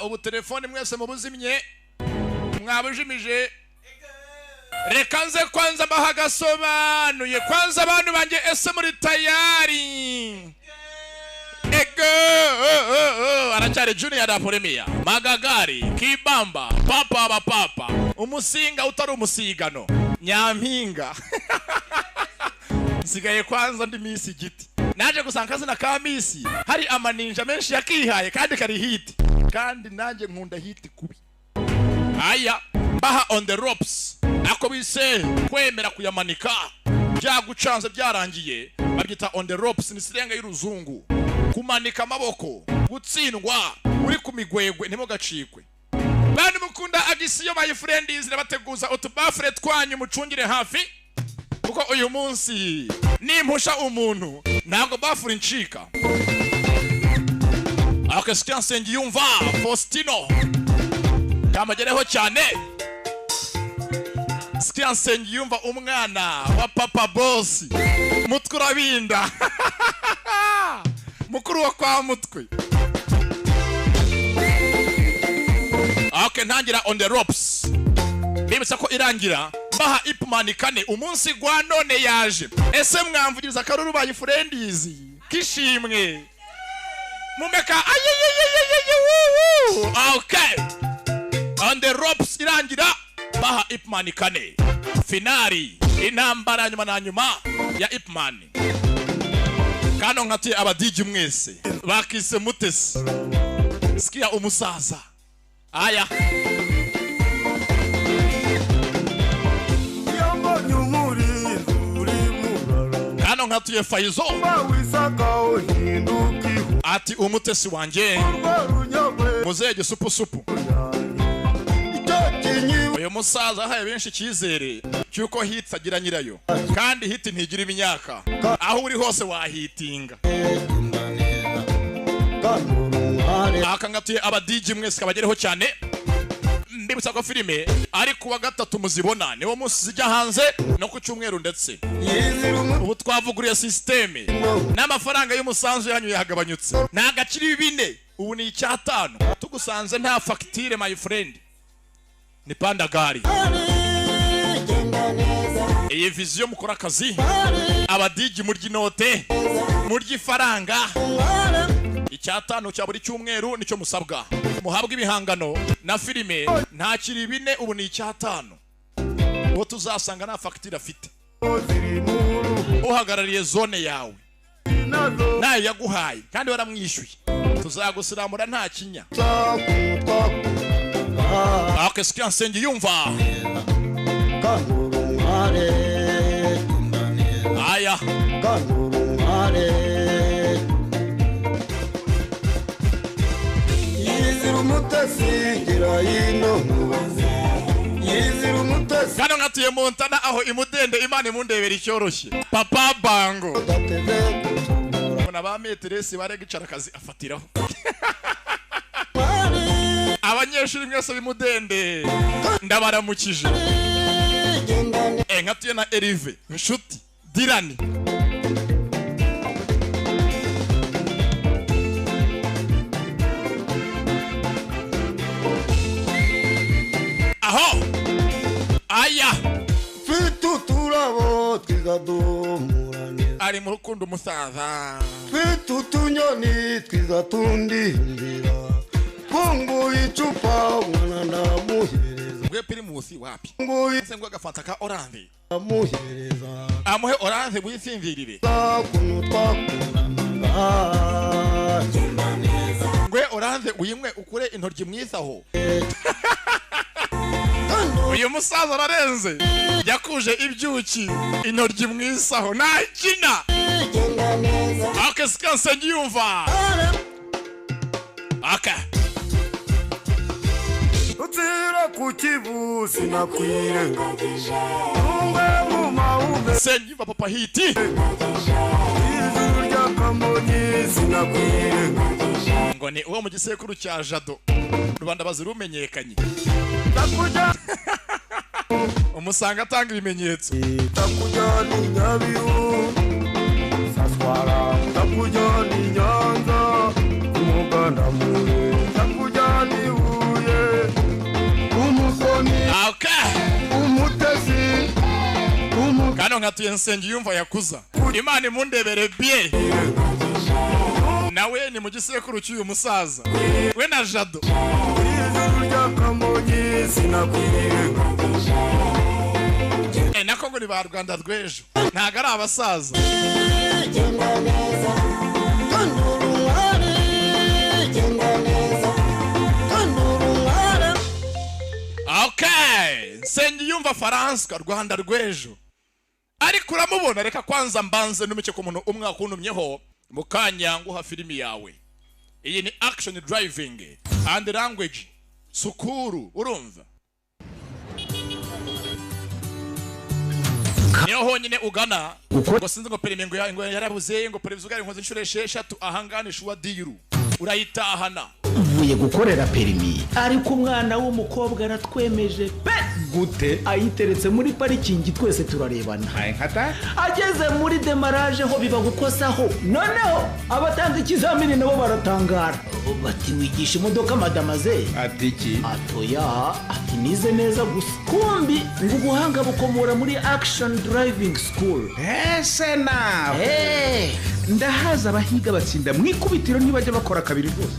Ubu telefone mwese mubuzimye, mwabujimije. Reka nze kwanza mbahagasobanuye kwanza abantu banjye, ese muri tayari? Ego aracyari Junior da Premier Magagari Kibamba papa ba papa umusinga utari umusigano nyampinga. Nsigaye kwanza ndi misi giti, naje gusanga kazina ka misi hari amaninja menshi yakihaye kandi kari hit, kandi nanjye nkunda hit kubi. Aya baha on the ropes ako bise kwemera kuyamanika byagucanze byarangiye, babyita on the ropes, ni sirenga y'uruzungu, kumanika amaboko, gutsindwa uri ku migwegwe ntimugacikwe. Bantu mukunda agisiyo my friends, nabateguza utubafure twanyu mucungire hafi, kuko uyu munsi nimpusha umuntu ntabwo bafure incika. Akasikia Nsengiyumva Faustino kamagereho cyane. Sikia Nsengiyumva umwana wa papa boss mutwe urabinda mukuru wa kwa mutwe. Okay, ntangira on the ropes. Bibutsa ko irangira baha Ip Man kane umunsi gwa none yaje. Ese mwamvugiriza karuru bayi friends kishimwe mumeka ayeyeyeyeye. Okay, on the ropes irangira baha Ip Man kane finali, intambara nyuma na nyuma ya Ip Man. Kano nkati abadiji mwese bakise mutesi. Sikia umusaza aya kano nkatuye Faizo ati umutesi wanjye muzege supu supu. Uyu musaza ahaye benshi icyizere cy'uko hit agira nyirayo, kandi hit ntigira imyaka, aho uri hose wahitinga. Aka ngatuye abadiji mwese kabagereho cyane. Mbibutsa ko filime ari kuwa gatatu muzibona, niwo munsi zijya hanze no ku cyumweru, ndetse ubu twavuguriye systeme n'amafaranga y'umusanzu yanyu yagabanyutse, nagakiri 4 ubu ni 5. Tugusanze nta facture my friend, ni pandagari. Iyi vision mukora akazi, abadiji murya inote, murya ifaranga. 5 cya buri cyumweru nicyo musabwa, muhabwe ibihangano na filime ntakiri 4 ubu ni 5. Uwo tuzasanga nta facture afite, uhagarariye zone yawe nayo yaguhaye kandi waramwishyuye, tuzagusiramura nta kinya. Okay, sikia Nsengiyumva aya kano nkatuye Montana aho imudende Imana imundebera icyoroshye papa bango mbona ba meteresi baregicara akazi afatiraho. Abanyeshuri mwese bimudende ndabaramukije. Nkatuye na Erive inshuti Dirani. Aho aya turabo twiza dumuranye ari mu rukundo umusaza twitu tunyoni twiza tundimbira fungu icupa mwana ndamuhereza ngwe pirimusi wapi nguye ngwe agafanta ka orange amuhereza amuhe orange wisinzirire kunu twakurana ngwe orange uyimwe ukure intoryi mwizaho. Uyu musaza ararenze yakuje ibyuki intoryi mwisaho ntakina. Okay, sikia Nsengiyumva aka utsira ku Kivu sinakwirengagije umwe mu maume Nsengiyumva papa hiti ijuru rya Kamonyi sinakwirengagije ngo ni uwo mu gisekuru cya Jado Rubanda bazirumenyekanye. Umusanga atanga ibimenyetso. Takujyana Nyabihu saswara, takujyana Nyanza umuganda mure, takujyana Nkatuye Nsengiyumva yakuza, Imana imundebere bie. Nawe ni mu gisekuru cy'uyu musaza we na Jado. Ijuru rya Kamonyi sinakwirengagije. Nako ngo ni ba Rwanda rw'ejo, ntabwo ari abasaza. Genda neza kandi uri umwari, genda neza kandi uri umwari. Okay, Nsengiyumva Faransa, Rwanda rw'ejo, ariko uramubona. Reka kwanza mbanze numike ku muntu umwe wakuntumyeho mu kanya nguha filimi yawe. Iyi ni Action Driving and Language School. Urumva niyo honyine ugana ngo sinzi ngo permis ngo ngo yarabuze, ngo permis ugari nkoze inshuro 6 ahangana sure deal, urayitahana. Mvuye gukorera perimi, ariko umwana w'umukobwa aratwemeje pe. Gute? Ayiteretse muri parikingi, twese turarebana. Ageze muri démarrage ho biba gukosaho, noneho abatanga ikizamini nabo baratangara, bati: "Wigisha imodoka madamaze?" Ati iki? Atoya, ati: "Nize neza gusa." Kumbi ngo ubuhanga bukomora muri Action Driving School. Ese nawe Hey! Ndahaza abahiga batsinda mu ikubitiro, ntibajya bakora kabiri rwose.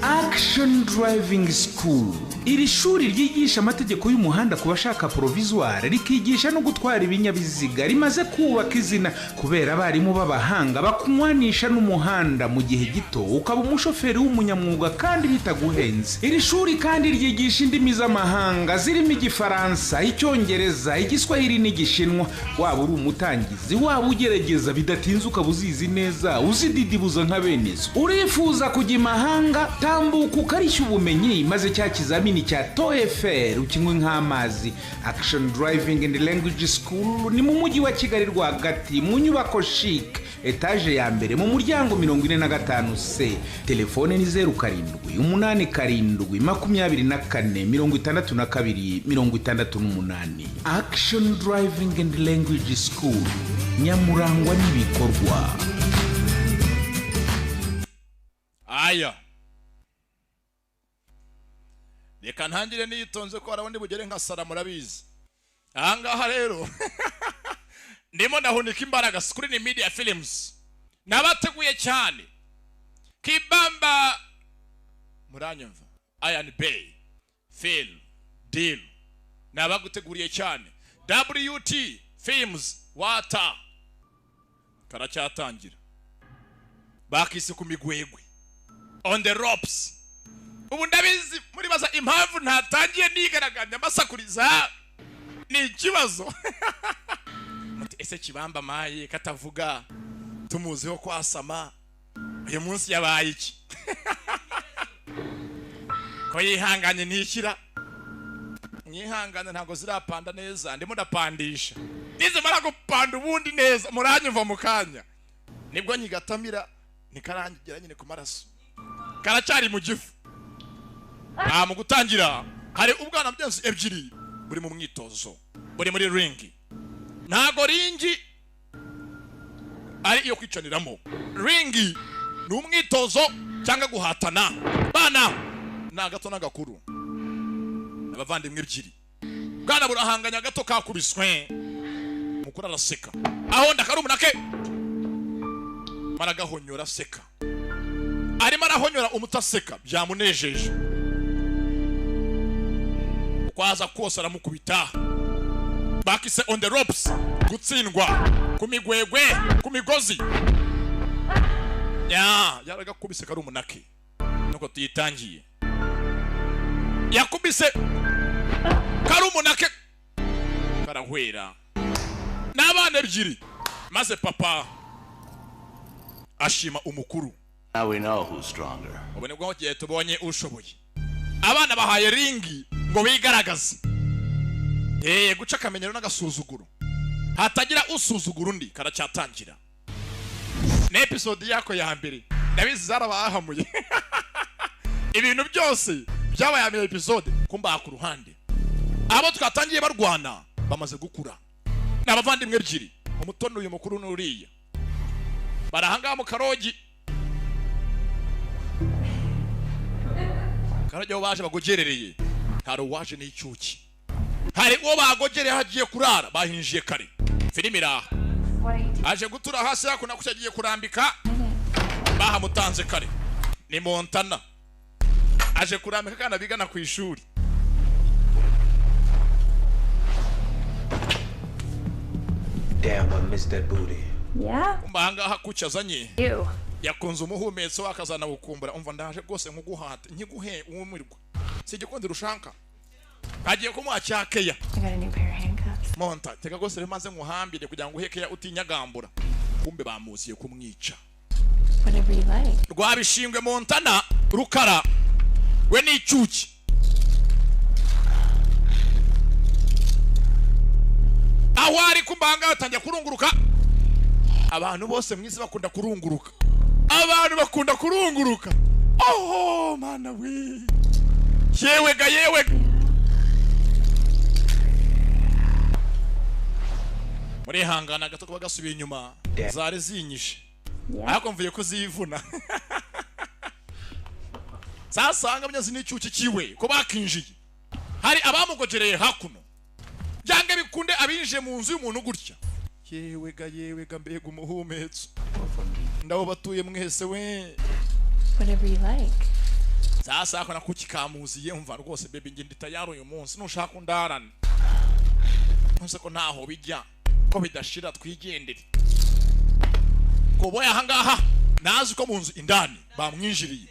Action Driving School, iri shuri ryigisha amategeko y'umuhanda ku bashaka provisoire, rikigisha no gutwara ibinyabiziga, rimaze kubaka izina kubera abarimu b'abahanga bakunywanisha n'umuhanda mu gihe gito ukaba umushoferi w'umunyamwuga kandi bitaguhenze. Iri shuri kandi ryigisha indimi z'amahanga zirimo Igifaransa, Icyongereza, Igiswahili n'Igishinwa. Waba uri umutangizi, waba ugerageza, bidatinze ukaba uzizi neza, uzididibuza nka benezo. Urifuza kujya imahanga? Tambuka ukarishya ubumenyi, maze cya kizamini cya TOEFL ukinywe nk'amazi. Action Driving and Language School ni mu mujyi wa Kigali rwagati, mu nyubako CHIC, etaje ya mbere, mu muryango 45C. Telefone ni 0787 24 62 68. Action Driving and Language School, nyamurangwa n'ibikorwa. Aya, reka ntangire niyitonze ko hari undi bugere nka sara, murabizi. Ahangaha rero ndimo ndahunika imbaraga. Screen Media Films nabateguye cyane. Kibamba, muranyumva? Iron Bay Film Deal nabaguteguriye cyane. WT Films Water karacyatangira, bakise ku migwegwe, On the Ropes. Ubu ndabizi muribaza impamvu ntatangiye nigaragambya mbasakuriza, ni ikibazo. Muti: "Ese Kibamba maye katavuga, tumuziho kwasama, uyu munsi yabaye iki ko yihanganye?" Ntishyira mwihangane, ntabwo zirapanda neza, ndimo ndapandisha. Nizimara gupanda ubundi neza muranyumva mu kanya, nibwo nyigatamira nikarangira nyine ku maraso, karacyari mu gifu. Mu gutangira hari ubwana bw'inzu ebyiri buri mu mwitozo, buri muri ring. Ntago ring ari iyo kwicaniramo, ring ni umwitozo cyangwa guhatana. Bana ni agato n'agakuru, abavandimwe ebyiri. Bwana burahanganya, gato kakubiswe, mukuru araseka, aho ndakarumuna ke maragahonyora aseka, arimo arahonyora umuto aseka, byamunejeje. Uko aza kose aramukubita. Bakise On the Ropes, gutsindwa ku migwegwe, ku migozi. Ya yaragakubise karumuna ke, nuko tuyitangiye. Yakubise karumuna ke karahwera n'abana ebyiri, maze papa ashima umukuru. Now we know who's stronger. Ubu nibwo gihe tubonye ushoboye. Abana bahaye ring ngo bigaragaze, guca akamenyero n'agasuzuguro, hatagira usuzugura undi. Karacyatangira, ni episode yako ya mbere. Ndabizi zarabahamuye, ibintu byose byabaye ama episode kumbaha ku ruhande. Abo twatangiye barwana bamaze gukura, ni abavandimwe ebyiri, umuto n'uyu mukuru n'uriya, bari ahangaha mu karogi. Karogi aho baje bagogerereye, hari uwaje n'icyuki, hari uwo bagogereye aho agiye kurara, bahinjiye kare. Filime iraha. Aje gutura hasi hakuno kuko agiye kurambika. Bahamutanze kare. Ni Montana. Aje kurambika kana bigana ku ishuri. Damn, I missed that booty. Yeah? Umva ahangaha kuki azanye. You. Yakunze umuhumetso akazana gukumbura. Umva ndaje rwose nkuguhate nkiguhe uwumirwa. Si igikundiro ushanka. Agiye kumuha cyakeya. I got a new pair of handcuffs. Monta, tega rwose rero maze nkuhambire kugira ngo uhekeya utinyagambura. Kumbe bamuziye kumwica. Whatever you like. Rwabishingwe Montana Rukara we ni icyuki. Aho ari kumbanga batangiye kurunguruka. Abantu bose mwisi bakunda kurunguruka. Abantu bakunda kurunguruka. Oh mana we. Yewe ga yewe. Murihangana gato kuba gasubiye inyuma. Zari zinyishe. Ariko mvuye ko zivuna. Sasanga mnyazi n'icyuki kiwe ko bakinjiye. Hari abamugogereye hakuno. Byange bikunde abinjiye mu nzu y'umuntu gutya. Yewe ga yewe ga mbega umuhumetso. Ndabo batuye mwese we. Whatever you like. Sasa ako nakuki kamuziye umva rwose baby nge ndi tayari uyu munsi nushaka undarane. Nonse ko ntaho bijya ko bidashira twigendere. Koboya ahangaha nazi ko mu nzu indani bamwinjiriye.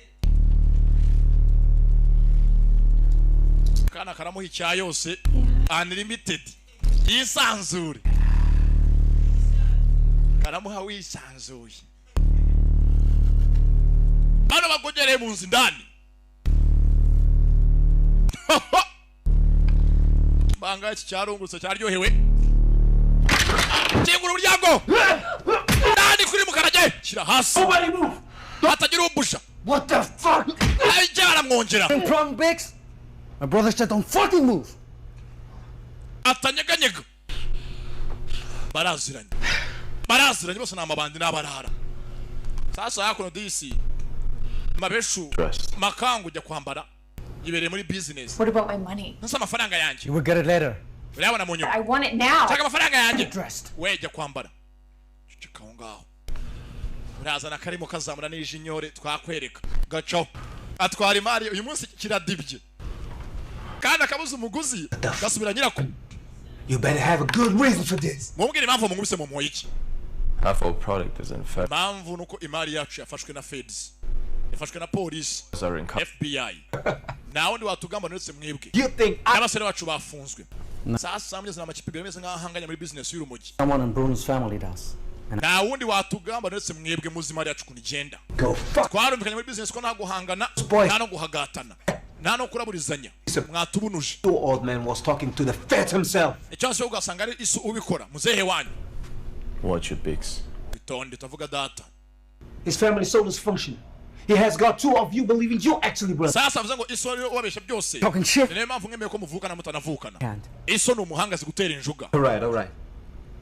Kana karamuha icya yose unlimited yisanzure. Karamuha wisanzuye. Bano bagogereye mu nzu indani. Banga iki cyarungurutse cyaryohewe. Kingura umuryango. Ndani kuri mukarage. Shyira hasi. Hatagira umbusha. What the fuck? Ajya baramwongera. Prong Biggs? My brother said don't fucking move. Atanyeganyega. Baraziranye. Baraziranye bose ni amabandi n'abarara. Sasa hakuno disi. Mabeshu. Makangu ujya kwambara. Yibereye muri business. What about my money? Nasa amafaranga yanjye. You will get it later. Urayabona mu nyuma. I want it now. Shaka amafaranga yanjye. We jya kwambara. Ceceka aho ngaho. Urazana karimo kazamura n'ijinyore twakwereka. Gacaho. Atwara imari uyu munsi kiradibye. Kandi akabuza umuguzi gasubira nyirako. You better have a good reason for this. Mumbwire impamvu mungubise mu mpoye iki? Half our product is in fact. Impamvu nuko imari yacu yafashwe na feds. Yafashwe na polisi. Are in FBI. Nawe ndi watugamba ndetse mwebwe. You think n'abasore bacu bafunzwe. Sasa mugeze n'amakipe abiri ameze nk'ahanganye muri business y'urumogi. Someone in Bruno's family does. Nta wundi watugamba ndetse mwebwe muzi imari yacu ukuntu igenda. Go fuck. Twarumvikanye muri business ko nta guhangana, nta no guhagatana, nta no kuraburizanya. Mwatubunuje. Your old man was talking to the feds himself. Icyo cyo ugasanga ari isu ubikora muzehe wanyu. Watch your Biggs. Itonde tuvuga data. His family is so dysfunctional. He has got two of you believing you actually brother. Sasa avuze ngo iso ariwe ubabesha byose. Talking shit. Niyo mpamvu mwemeye ko muvukana mutanavukana. Iso ni umuhanga azi gutera injuga. All right, all right.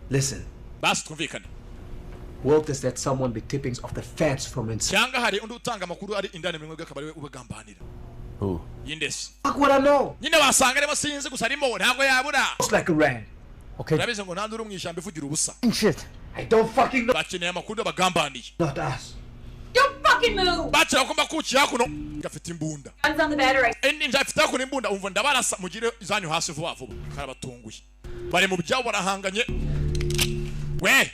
Listen. Basi twumvikane. What is that someone be tippings of the feds from inside? Cyangwa hari undi utanga amakuru ari indani mu mwebwe akaba ariwe ubagambanira. Who? Yindesi. Fuck what I know. Nyine wasanga arimo sinzi gusa arimo ntabwo yabura. Looks like a rat. Okay. Urabizi ngo nta uri mu ishyamba ivugira ubusa. Shit. I don't fucking know. Bakeneye amakuru y'abagambaniye. Not us. Don't fucking move! Bakira ko mbakukiye hakuno gafite imbunda. Guns on the bed or I Indi njafite hakuno imbunda umva ndabarasa mugire izanyu hasi vuba vuba. Karabatunguye. Bari mu byabo barahanganye. We!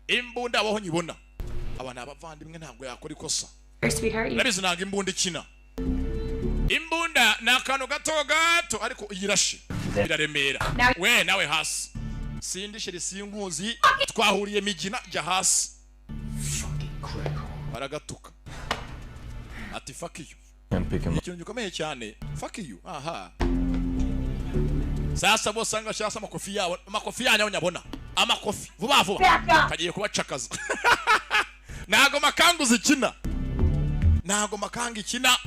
Imbunda abaho nyibona. Aba ni abavandimwe ntabwo yakora ikosa. Sweetheart, you Urabizi ntabwo imbunda ikina. Imbunda ni akantu gato gato ariko iyirashe iraremera. We nawe hasi. Sindi sheri sinkuzi twahuriye migina jya hasi. Baragatuka. Ati fuck you. Can't pick him up. Ikintu gikomeye cyane. Fuck you. Aha. Sasa bose anga shasa amakofi yabo, amakofi yanyu nyabona. Amakofi vuba vuba. Kagiye kubacakaza. Ntago makangu zikina. Ntago makanga ikina.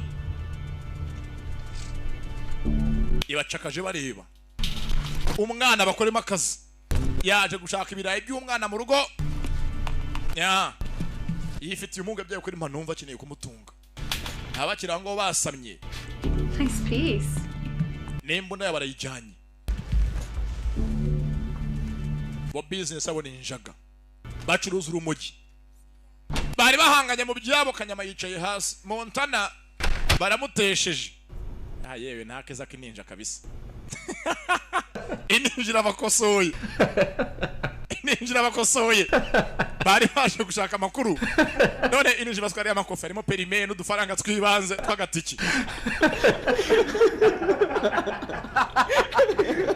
Ibacakaje bareba. Umwana bakoremo akazi. Yaje gushaka ibirayi by'umwana mu rugo. Ya. Yifitiye umunga byayo kuri mpanumva akeneye kumutunga. Abakira ngo basamye. Nice piece. N'imbunda yabo barayijyanye. Bo business abo ni injaga, bacuruza urumogi, bari bahanganye mu byabo. Kanyama yicaye hasi, Montana baramutesheje. Ah yewe, nta keza k'ininja kabisa. Ininja irabakosoye, ininja irabakosoye. Bari baje gushaka amakuru, none ininja batwariye amakofi harimo perime n'udufaranga tw'ibanze tw'agatiki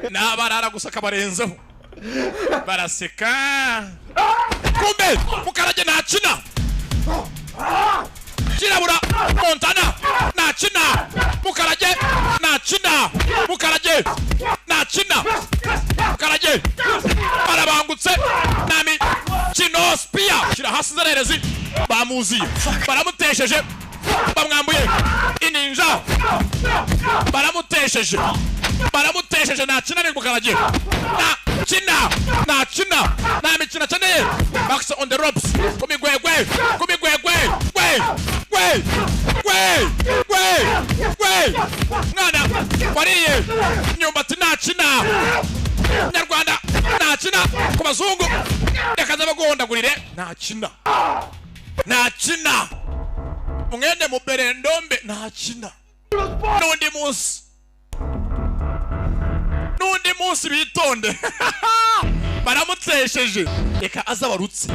n'abarara gusa kabarenzeho, baraseka. Kumbe Mukarage ntakina, kirabura. Montana ntakina, Mukarage ntakina, Mukarage ntakina, Mukarage barabangutse. Nami kino spear shyira hasi. Inzererezi bamuziye, baramutesheje, bamwambuye ininja, baramutesheje, baramutesheje. Ntakina ni Mukarage, ntakina, ntakina, nta mikino akeneye. Max on the ropes, ku migwegwe, ku migwegwe, gwe gwe gwe gwe gwe. Mwana wariye imyumbati ntakina, nyarwanda ntakina ku bazungu, reka nzabaguhondagurire. Ntakina, ntakina, mwene muberendombe ntakina. N'undi munsi, n'undi munsi bitonde, baramutesheje. Reka aza barutse.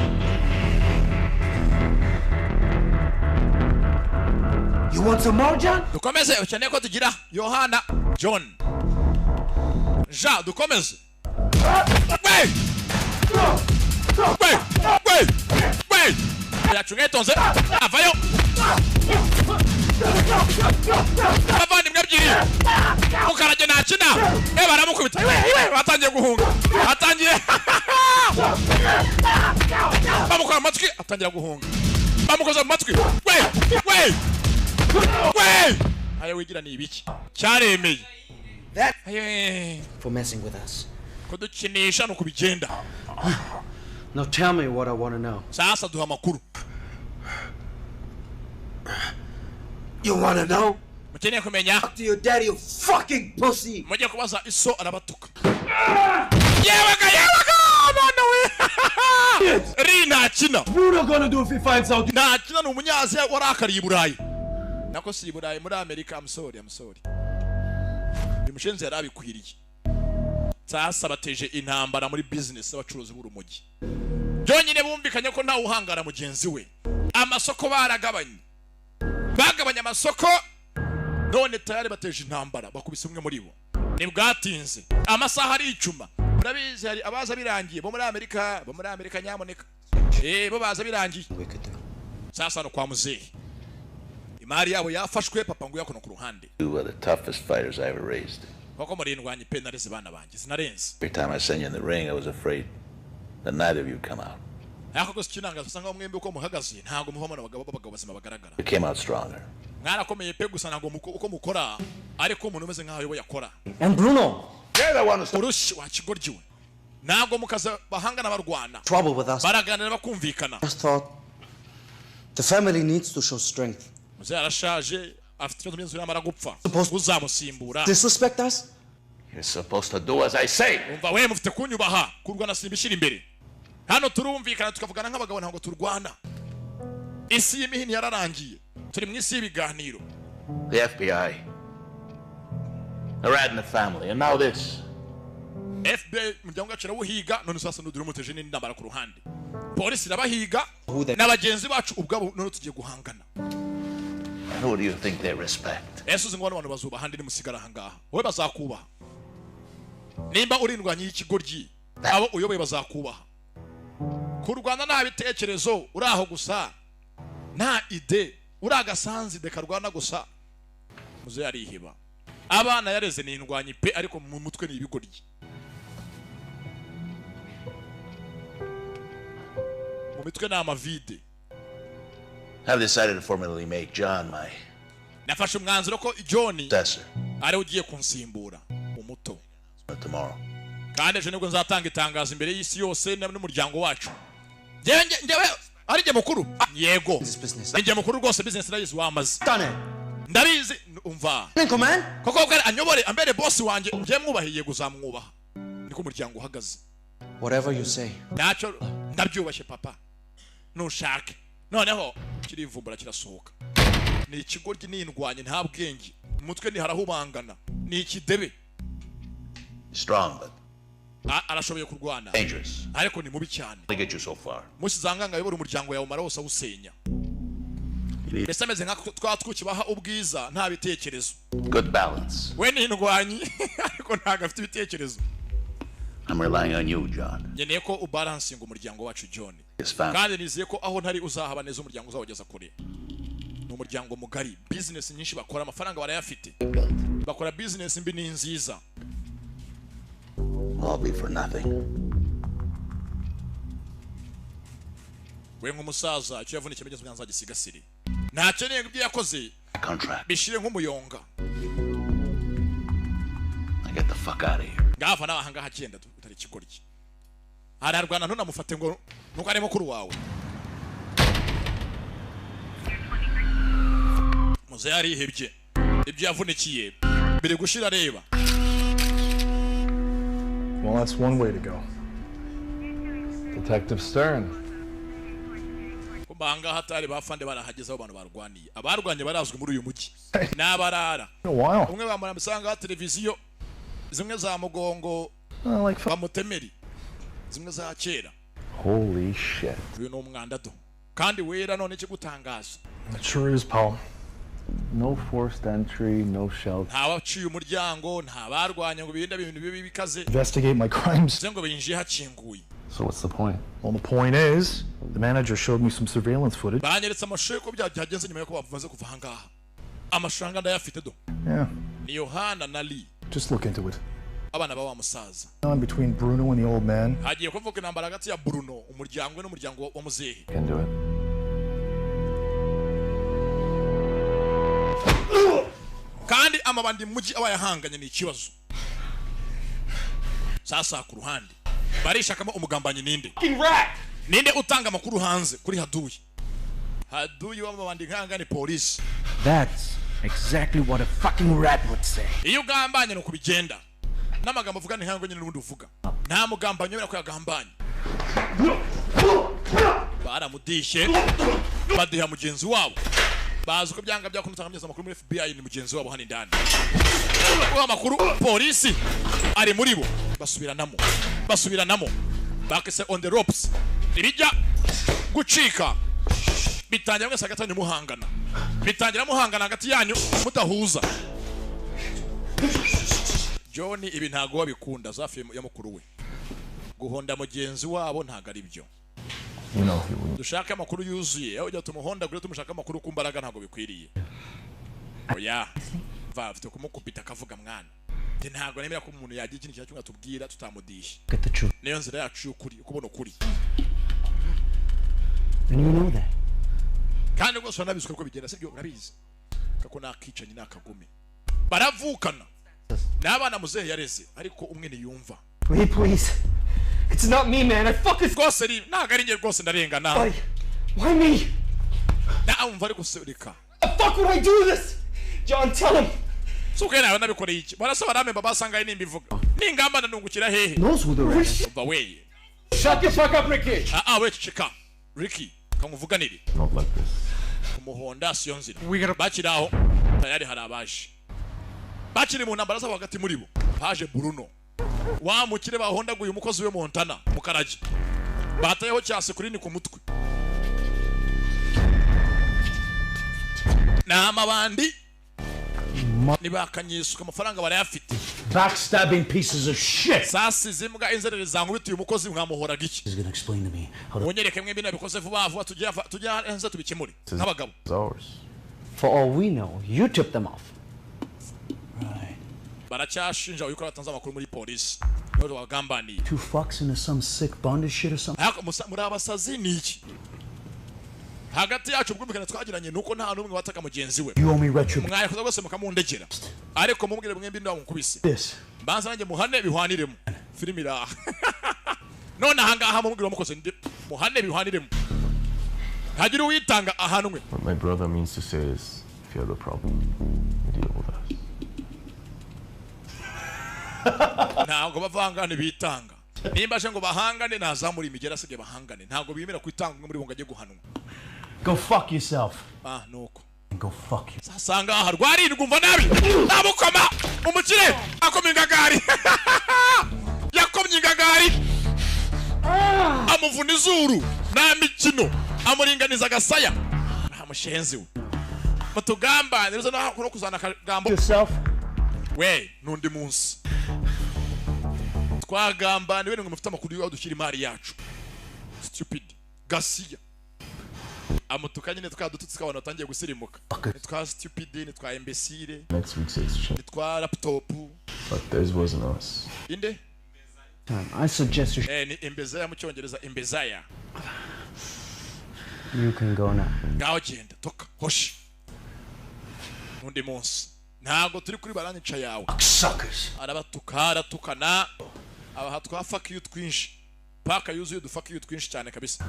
You want some more, John? Dukomeze, ukeneye ko tugira Yohana John Jean, dukomeze. We we we we, yacunga yitonze, avayo. Abavandimwe ebyiri, Mukarage ntakina. E baramukubita, iwe iwe, batangiye guhunga, atangiye bamukora amatwi, atangira guhunga, bamukoza mu matwi. We we we, ayo wigira ni ibiki cyaremeye ayo. For messing with us. Kudukinisha ni ukubigenda. Now tell me what I want to know. Sasa duha amakuru. You wanna know? Mukeneye kumenya? Talk to your daddy, you fucking pussy. Mujye kubaza iso, arabatuka. Yewe ga, yewe ga, mwana we ri ntakina. Bruno gonna do if he finds out? Ntakina, ni umunyaziya warakariye i Burayi, nako si i Burayi, muri Amerika. I'm sorry, I'm sorry. Uyu mushenzi yari abikwiriye. Sasa bateje intambara muri business y'abacuruzi b'urumogi. Byonyine bumvikanye ko ntawe uhangara mugenzi we. Amasoko baragabanye, bagabanye amasoko, none tayari bateje intambara, bakubise umwe muri bo. Ntibwatinze, amasaha ari icuma. Murabizi hari abaza birangiye bo muri Amerika, bo muri Amerika nyamuneka, bo baza birangiye. Sasa no kwa muzehe imari yabo yafashwe, papa ngo yakono ku ruhande. You are the toughest fighters I ever raised. Koko murindwanye pe, nareze bana banjye sinarenze. Every time I sent you in the ring, I was afraid that neither of you would come out. Ariko rwose ikinangaza usanga mwembi uko muhagaze ntabwo muvamo abagabo b'abagabo bazima bagaragara. You came out stronger. Mwarakomeye pe, gusa ntabwo uko mukora ariko umuntu umeze nkaho ayoboye akora. And Bruno. Urushyi wa kigoryi we, ntabwo mukaza bahangana barwana. Trouble with us. Baraganira bakumvikana. Just thought the family needs to show strength. Muzehe arashaje, afite ikibazo by'inzu, yamara gupfa uzamusimbura. Disrespect us? You're supposed to do as I say. Umva we, mufite kunyubaha, kurwana simba ishyira imbere. Hano turumvikana tukavugana nk'abagabo, ntabwo turwana. Isi y'imihini yararangiye, turi mu isi y'ibiganiro. The FBI. A rat in the family, and now this. FBI umuryango wacu irawuhiga, none sasa nuduri umuteje n'intambara ku ruhande. Polisi irabahiga na bagenzi bacu ubwabo, none tugiye guhangana. And who do you think they respect? Ese uzi ngo bano bantu bazubaha handi nimusigara aha ngaha? Wowe bazakubaha nimba uri indwanyi y'ikigoryi, abo uyoboye bazakubaha. Kurwana nta bitekerezo, uri aho gusa nta ide, uri agasanzide karwana gusa. Muze yariheba, abana yareze ni indwanyi pe, ariko mu mutwe ni ibigoryi. Mu mitwe ni amavide. I've decided to formally make John my Nafashe umwanzuro ko John successor ariwe ugiye kunsimbura umuto. tomorrow. Kandi ejo nibwo nzatanga itangazo imbere y'isi yose n'umuryango wacu. Njyewe njyewe ari njye mukuru, yego ni njye mukuru rwose, business ndayizi wamaze ndabizi. Umva koko bwari anyobore ambere boss wanjye, njye mwubahiye, yego uzamwubaha, niko umuryango uhagaze. Whatever you say. Ntacyo, ndabyubashye papa, nushake. Noneho kirivumbura, kirasohoka. Ni ikigoryi n'indwanye, nta bwenge, umutwe ntiharahubangana, ni ikidebe. Strong, but Arashoboye kurwana, dangerous. ariko ni mubi cyane. Only get you so far. Musizanganga ayobora umuryango yawe, umara wose awusenya. Mbese ameze nka twa twuki baha ubwiza, nta bitekerezo. Good balance. We ni indwanyi, ariko ntabwo afite ibitekerezo. I'm relying on you, John. Nkeneye ko ubalansinga umuryango wacu, John. His family. Kandi nizeye ko aho ntari uzahaba neza, umuryango uzawugeza kure. Ni umuryango mugari, business nyinshi bakora, amafaranga barayafite, bakora business mbi ni nziza. Will all be for nothing. We nk'umusaza, icyo yavunikiye mugeze kugira ngo azagisigasire, ntakeneye ngo ibyo yakoze Contract. bishire nk'umuyonga. Now get the fuck out of here. Ngava nawe ahangaha, agenda utari ikigoryi, ararwana, ntunamufate ngo nuko ari mukuru wawe. Muze yarihebye, ibyo yavunikiye biri gushira, areba. Well, that's one way to go. Detective Stern. Kumba ahangaha atari bafande barahageze, aho abantu barwaniye. Abarwanye barazwi muri uyu mujyi, n'abarara. A while. Umwe bamurambise televiziyo zimwe za mugongo bamutemeri, zimwe za kera. Holy shit. Uyu ni umwanda do kandi wera. None ikigutangaza? It sure is, Paul. No forced entry, no shelter. Nta waciye umuryango, nta barwanye ngo birinde ibintu bibi bikaze. Investigate my crimes. Bivuze ngo binjiye hakinguye. So what's the point? Well, the point is, the manager showed me some surveillance footage. Banyeretse amashusho y'uko byagenze nyuma y'uko bamaze kuva ahangaha. Amashusho anga ndayafite do. Yeah, Ni Yohana na Lee, just look into it. abana ba wa musaza. On between Bruno and the old man. Hagiye kuvuka intambara hagati ya Bruno, umuryango we, n'umuryango wa muzehe. Can do it. Kandi amabandi mu mujyi aba yahanganye, ni ikibazo. Sasa ku ruhande barishakamo umugambanyi. Ninde, ninde utanga amakuru hanze kuri haduyi? Haduyi w'amabandi nkanga ni polisi. That's exactly what a fucking rat would say. Iyo ugambanye ni uko bigenda, n'amagambo uvuga ni nkango nyine n'ubundi uvuga. Nta mugambanyi wemera ko yagambanye. Baramudishye, badiha mugenzi wabo, bazi ko byanga byakunda utanga amakuru muri FBI. Ni mugenzi wabo hano indani uwo amakuru, polisi ari muri bo. Basubiranamo, basubiranamo, bakise On the Ropes. Ibijya gucika bitangira mwese hagati yanyu muhangana, bitangira muhangana hagati yanyu mudahuza. John ibi ntago wabikunda, zafi ya mukuru we guhonda mugenzi wabo ntago ari byo. You know he wouldn't. Dushake amakuru yuzuye, aho ujya tumuhondagure, tumushaka amakuru ku mbaraga, ntabwo bikwiriye. Oya, va afite kumukubita akavuga. Mwana, njye ntabwo nemera ko umuntu yagira ikintu kimwe atubwira tutamudishe. Get the truth. Niyo nzira yacu y'ukuri, kubona ukuri. And you know that. Kandi rwose uranabizi uko bigenda, sibyo? Urabizi kako nakicanyi nakagome, baravukana n'abana muzehe yareze, ariko umwe ntiyumva. Lee, please. It's not me, man. I fucking. Rwose ntabwo ari njye rwose, ndarengana. Why me? Naumva, ariko se reka. The fuck would I do this? John, tell him. Suko nawe nabikoreye iki? Barasaba ramemba basangaye nimbivuga ningamba nungukira hehe? Knows who the rat is. Umva weye. Shut the fuck up, Ricky. Ah ah, we ceceka Ricky, kamuvuganire. Not like this. Kumuhonda siyo nzira. Bakiri aho tayari hari abaje bakiri mu ntambara zabo. Hagati muri bo haje Bruno wa mukire bahondaguye umukozi we Montana mukarage, batayeho cya sekurini ku mutwe. Ni amabandi ntibakanyisuka, amafaranga barayafite. Backstabbing pieces of shit. Sasize imbwa inzerere zankubitiye umukozi, mwamuhoraga iki? He's gonna explain to me how to. Munyereke mwembi nabikoze vuba vuba, tujye hanze tubikemure nk'abagabo. It's ours. For all we know, you tipped them off. Baracyashinja uyu ko batanze amakuru muri polisi, niwe wagambaniye. Two fucks into some sick bondage shit or something. Ariko muri abasazi ni iki? Hagati yacu ubwumvikane twagiranye nuko nta n'umwe wataka mugenzi we. You owe me retribution. Mwayikoze rwose mukamundegera, ariko mubwire mwembi ndamukubise. This. Mbanza nanjye muhane bihwaniremo. Filimi iraha none ahangaha, mubwire wamukoze ndi muhane bihwaniremo, ntagire uwitanga ahanwe. What my brother means to say is, if you have a problem, you deal with us. Ntabwo bavanga, ntibitanga. Nimba aje ngo bahangane, nazamura imigera asigaye bahangane. Ntabwo bimera kwitanga umwe muri bo ngo ajye guhanwa. Go fuck yourself. Ah, nuko. And go fuck you. Sasanga aha rwarindwi, umva nabi, namukoma umukire akoma ingagari, yakomye ingagari amuvuna izuru, nta mikino, amuringaniza agasaya, nta mushenzi we mutugambane ruza no kuzana akagambo Yourself. We n'undi munsi twagambaniwe ngo mufite amakuru y'aho dushyira imari yacu. Stupid gasiya amutuka nyine twa dututsi tw'abantu batangiye gusirimuka, ni twa stupid, ni twa imbécile. Next week's exchange. Ni twa laptop. But theirs wasn't us. Inde? Time. I suggest you. Ni imbezaya mu cyongereza, imbezaya. You can go now. Ngaho genda, toka hoshi, n'undi munsi ntabwo turi kuri baranyica yawe. Suckers. Arabatuka, aratukana, abaha twa fuck you twinshi, paka yuzuye udu fuck you twinshi cyane kabisa.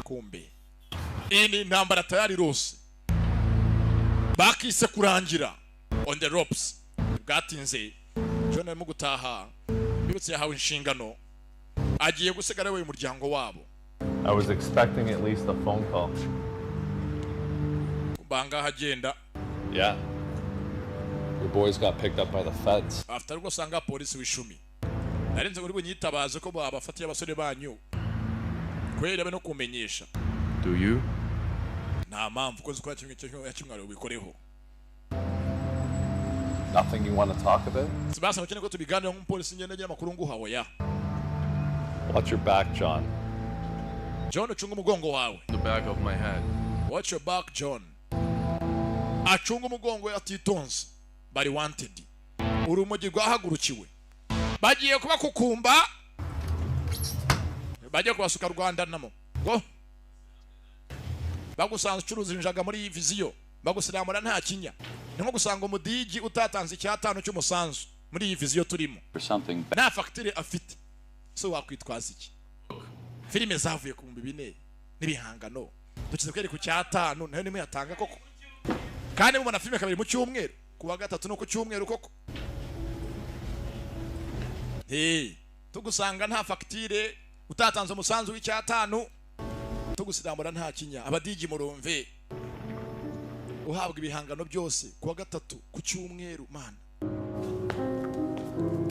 Kumbe iyi ni intambara tayari rose bakise kurangira on the ropes. Bwatinze John arimo gutaha, bibutse yahawe inshingano, agiye gusigara we umuryango wabo. I was expecting at least a phone call. Bangaha agenda. Yeah. Your boys got picked up by the feds. Afite ariko usanga polisi w'ishumi, narinze uri bunyitabaze ko babafatiye abasore banyu kwera abe no kumenyesha. Do you? Nta mpamvu ko zikora kimwe kimwe kimwe ubikoreho. Nothing you want to talk about? Sibasa ukeneye ko tubiganira nk'umupolisi, ngenda ngira amakuru nguha, oya. Watch your back, John. John, ucunga umugongo wawe. The back of my head. Watch your back, John. Acunga umugongo we atitonze, bari wanted, urumogi rwahagurukiwe, bagiye kubakukumba, bagiye kubasuka Rwanda namo ngo bagusanze ucuruza injaga muri iyi viziyo, bagusiramura nta kinya. Ni nko gusanga umudigi utatanze icyatanu cy'umusanzu muri iyi viziyo turimo. For something. Nta fagitire afite, so wakwitwaza iki? Filime zavuye ku 4000 n'ibihangano dukize kweri ku cyatanu, nayo nimwe yatanga koko, kandi mubona filime kabiri mu cyumweru, ku wa gatatu no ku cyumweru koko. Hey, tugusanga nta fagitire, utatanze umusanzu w'icyatanu, tugusiramura nta kinya. Abadigi murumve, uhabwa ibihangano byose ku wa gatatu, ku cyumweru mana.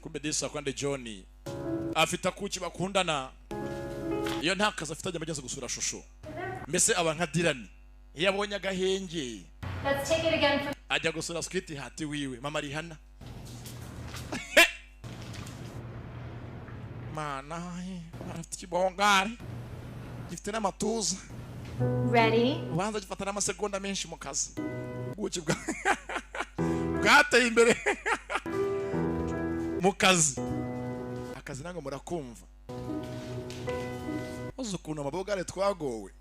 Kumbe disa kwande John afite akuki bakundana, iyo nta kazi afite ajya amageza gusura shusho, mbese aba nka Dylan iyo abonye agahenge. Let's take it again from Ajya gusura sweet hati wiwe mama Rihana. Mana, afite ikibongari gifite n'amatuza. Ready? Ubanza gifata n'amasegonda menshi mu kazi, ubuki bwa bwateye imbere mu kazi. Akazi ntabwo murakumva, uzi ukuntu amabogare twagowe,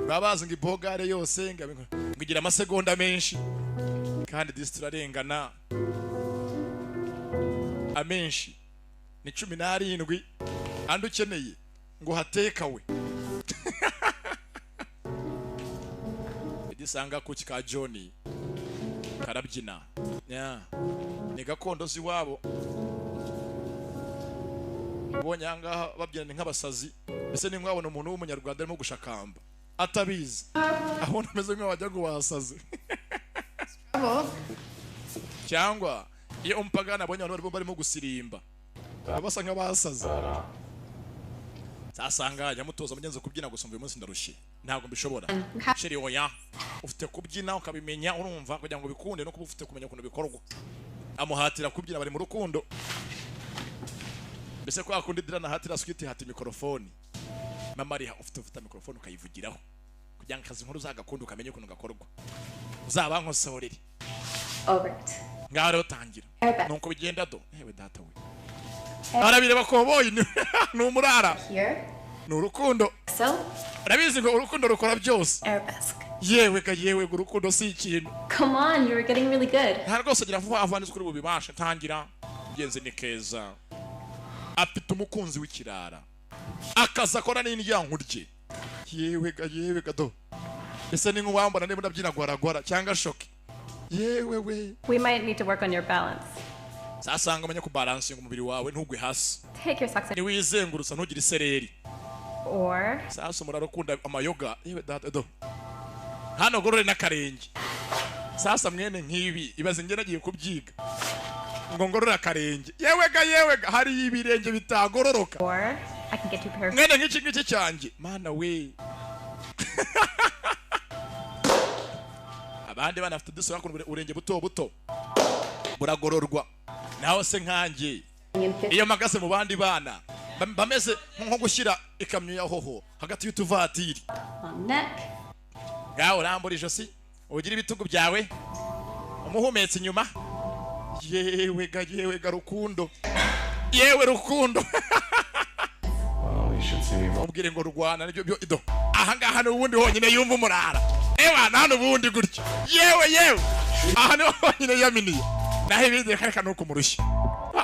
baba bazi ngo ibogare yose ngo igira amasegonda menshi, kandi disi turarengana, amenshi ni 17, andi ukeneye ngo hatekawe. Idisanga kuki ka John karabyina. Yeah. Ni gakondo ziwabo, ubonye ahangaha babyina ni nk'abasazi, mbese ni nk'abona umuntu w'umunyarwanda arimo gushakamba atabizi, abona ameze nk'aho wagira ngo wasaze, cyangwa iyo umupagani abonye abantu barimo gusirimba baba basa nk'abasaze. Sasanga ajya mutoza mugenzi kubyina, gusa uyu munsi ndarushye ntabwo mbishobora. Chérie, oya, ufite kubyina ukabimenya, urumva, kugira ngo bikunde no kuba ufite kumenya ukuntu bikorwa. Amuhatira kubyina, bari mu rukundo, mbese kwa kundi Dylan ahatira sweet hati mikorofoni. Mama ariha ufite mikorofoni ukayivugiraho kugira ngo akazi nkuru uzagakunde, ukamenye ukuntu gakorwa, uzabankosorere. Alright. Ngaho rero tangira. Arabesque. Nuko bigenda do, yewe data we, arabireba koboyi ni umurara. Here. Ni urukundo. So urabizi ngo urukundo rukora byose. Arabesque. Yewe ga yewe ga, urukundo si ikintu. Come on, you were getting really good. Nta rwose, gira vuba vuba nzi kuri bubibashe, tangira mugenzi ni keza. Afite umukunzi w'ikirara, akazi akora n'indyankurye. Yewe ga yewe ga do, ese ni nk'uwambona niba ndabyina gwaragwara cyangwa shoke, yewe we. We might need to work on your balance. Sasanga umenye kubalansinga umubiri wawe, ntugwe hasi. Take your socks Niwizengurutsa, ntugire isereri. or Sasa umuraro ukunda amayoga, yewe data, do hano gorore n'akarenge. Sasa mwene nk'ibi, ibaze njye nagiye kubyiga ngo ngorore akarenge, yewe ga, yewe ga, hari ibirenge bitagororoka. Or I can get you a pair of Mwene nk'iki ngiki cyanjye, mana we, abandi bana bafite udusura ku urenge buto buto buragororwa, naho se nkanjye iyo mpagaze mu bandi bana bameze nko gushyira ikamyo ya hoho hagati y'utuvatiri. Long neck. Ngaho urambura ijosi, ugira ibitugu byawe, umuhumetso inyuma. Yewe ga, yewe ga, Rukundo, yewe Rukundo. Well, you should see me roll. Mubwire ngo rwana nibyo byo ido ahangaha ni ubundi honyine yumva umurara. Ewa, nta n'ubundi gutya, yewe yewe, aha niho honyine yaminiye, naho ibindi reka reka, nuko umurushya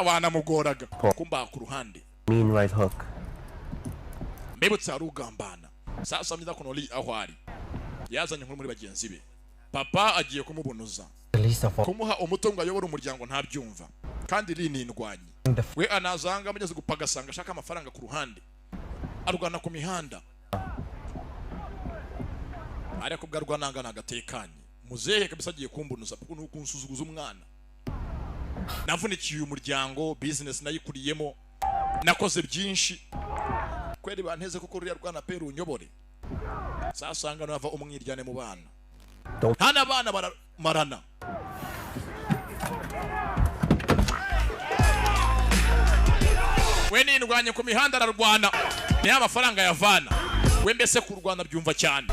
wanamugoraga kumbaha ku ruhande. Mean right hook. Mbibutse, hari ugambana. Sasa myiza kuno ri aho ari yazanye inkuru muri bagenzi be, papa agiye kumubunuza. The least of all Kumuha umutungo ayobora umuryango ntabyumva, kandi ri ni indwanyi. We anazanga amugeze gupagasanga, ashaka amafaranga ku ruhande, arwana ku mihanda, ariko ubwo arwananga nagatekanye. Muzehe kabisa agiye kumbunuza kuko nuko kunsuzuguza umwana. Navunikiye uyu muryango, business nayikuriyemo, nakoze byinshi kweri, banteze kuko ruriya rwana pe runyobore. Sasanga nava umwiryane mu bana. Hano abana baramarana. We nindwanye ku mihanda, ararwana, niyo amafaranga yavana. We mbese kurwana byumva cyane,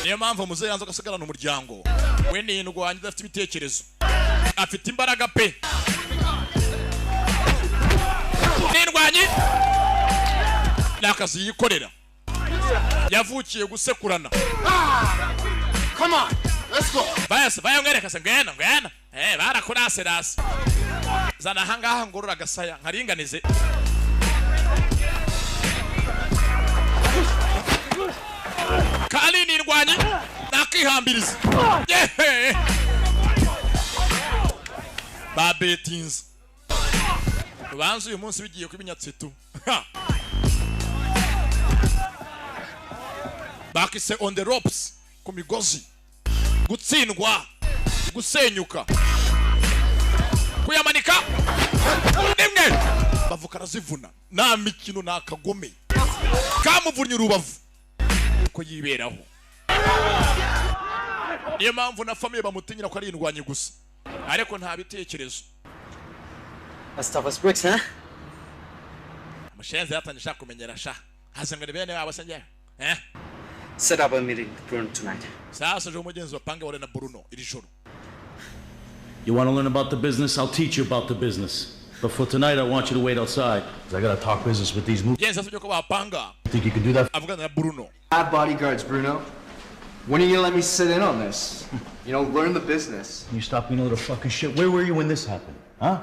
niyo mpamvu muzehe yanze agasigarana umuryango. We nindwanye, udafite ibitekerezo, afite imbaraga pe, nindwanye, ni akazi yikorera, yavukiye gusekurana. Come on, let's go. Bayase bayamwereka se, ngwena ngwena, eh, barakurase rase, zana ahangaha ngorora agasaya nkaringanize. Kali nirwanye nakihambiriza, yehe, babetinze ubanza uyu munsi bigiye kuba inyatsitu. Ha! Bakise on the ropes, ku migozi, gutsindwa, gusenyuka, kuyamanika rimwe bavuka arazivuna. Nta mikino, nta kagome kamuvunnye urubavu uko yiberaho. Niyo mpamvu na famille bamutinyira ko ari indwanyi gusa, ariko nta bitekerezo. That's tough as bricks, huh? Amushenzi yatangiye ashaka kumenyera sha, haza ngo ni bene wabo se njyewe, eh. Set up a meeting with Bruno tonight. Sasa ejo umugenzi wapange wari na Bruno iri joro. You want to learn about the business? I'll teach you about the business. But for tonight, I want you to wait outside. 'Cause I gotta talk business with these movies. Mugenzi asabye ko bapanga. Think you can do that? Avugana na Bruno. Have bodyguards, Bruno. When are you gonna let me sit in on this? Learn the business. You stop being a little fucking shit. Where were you when this happened? Huh?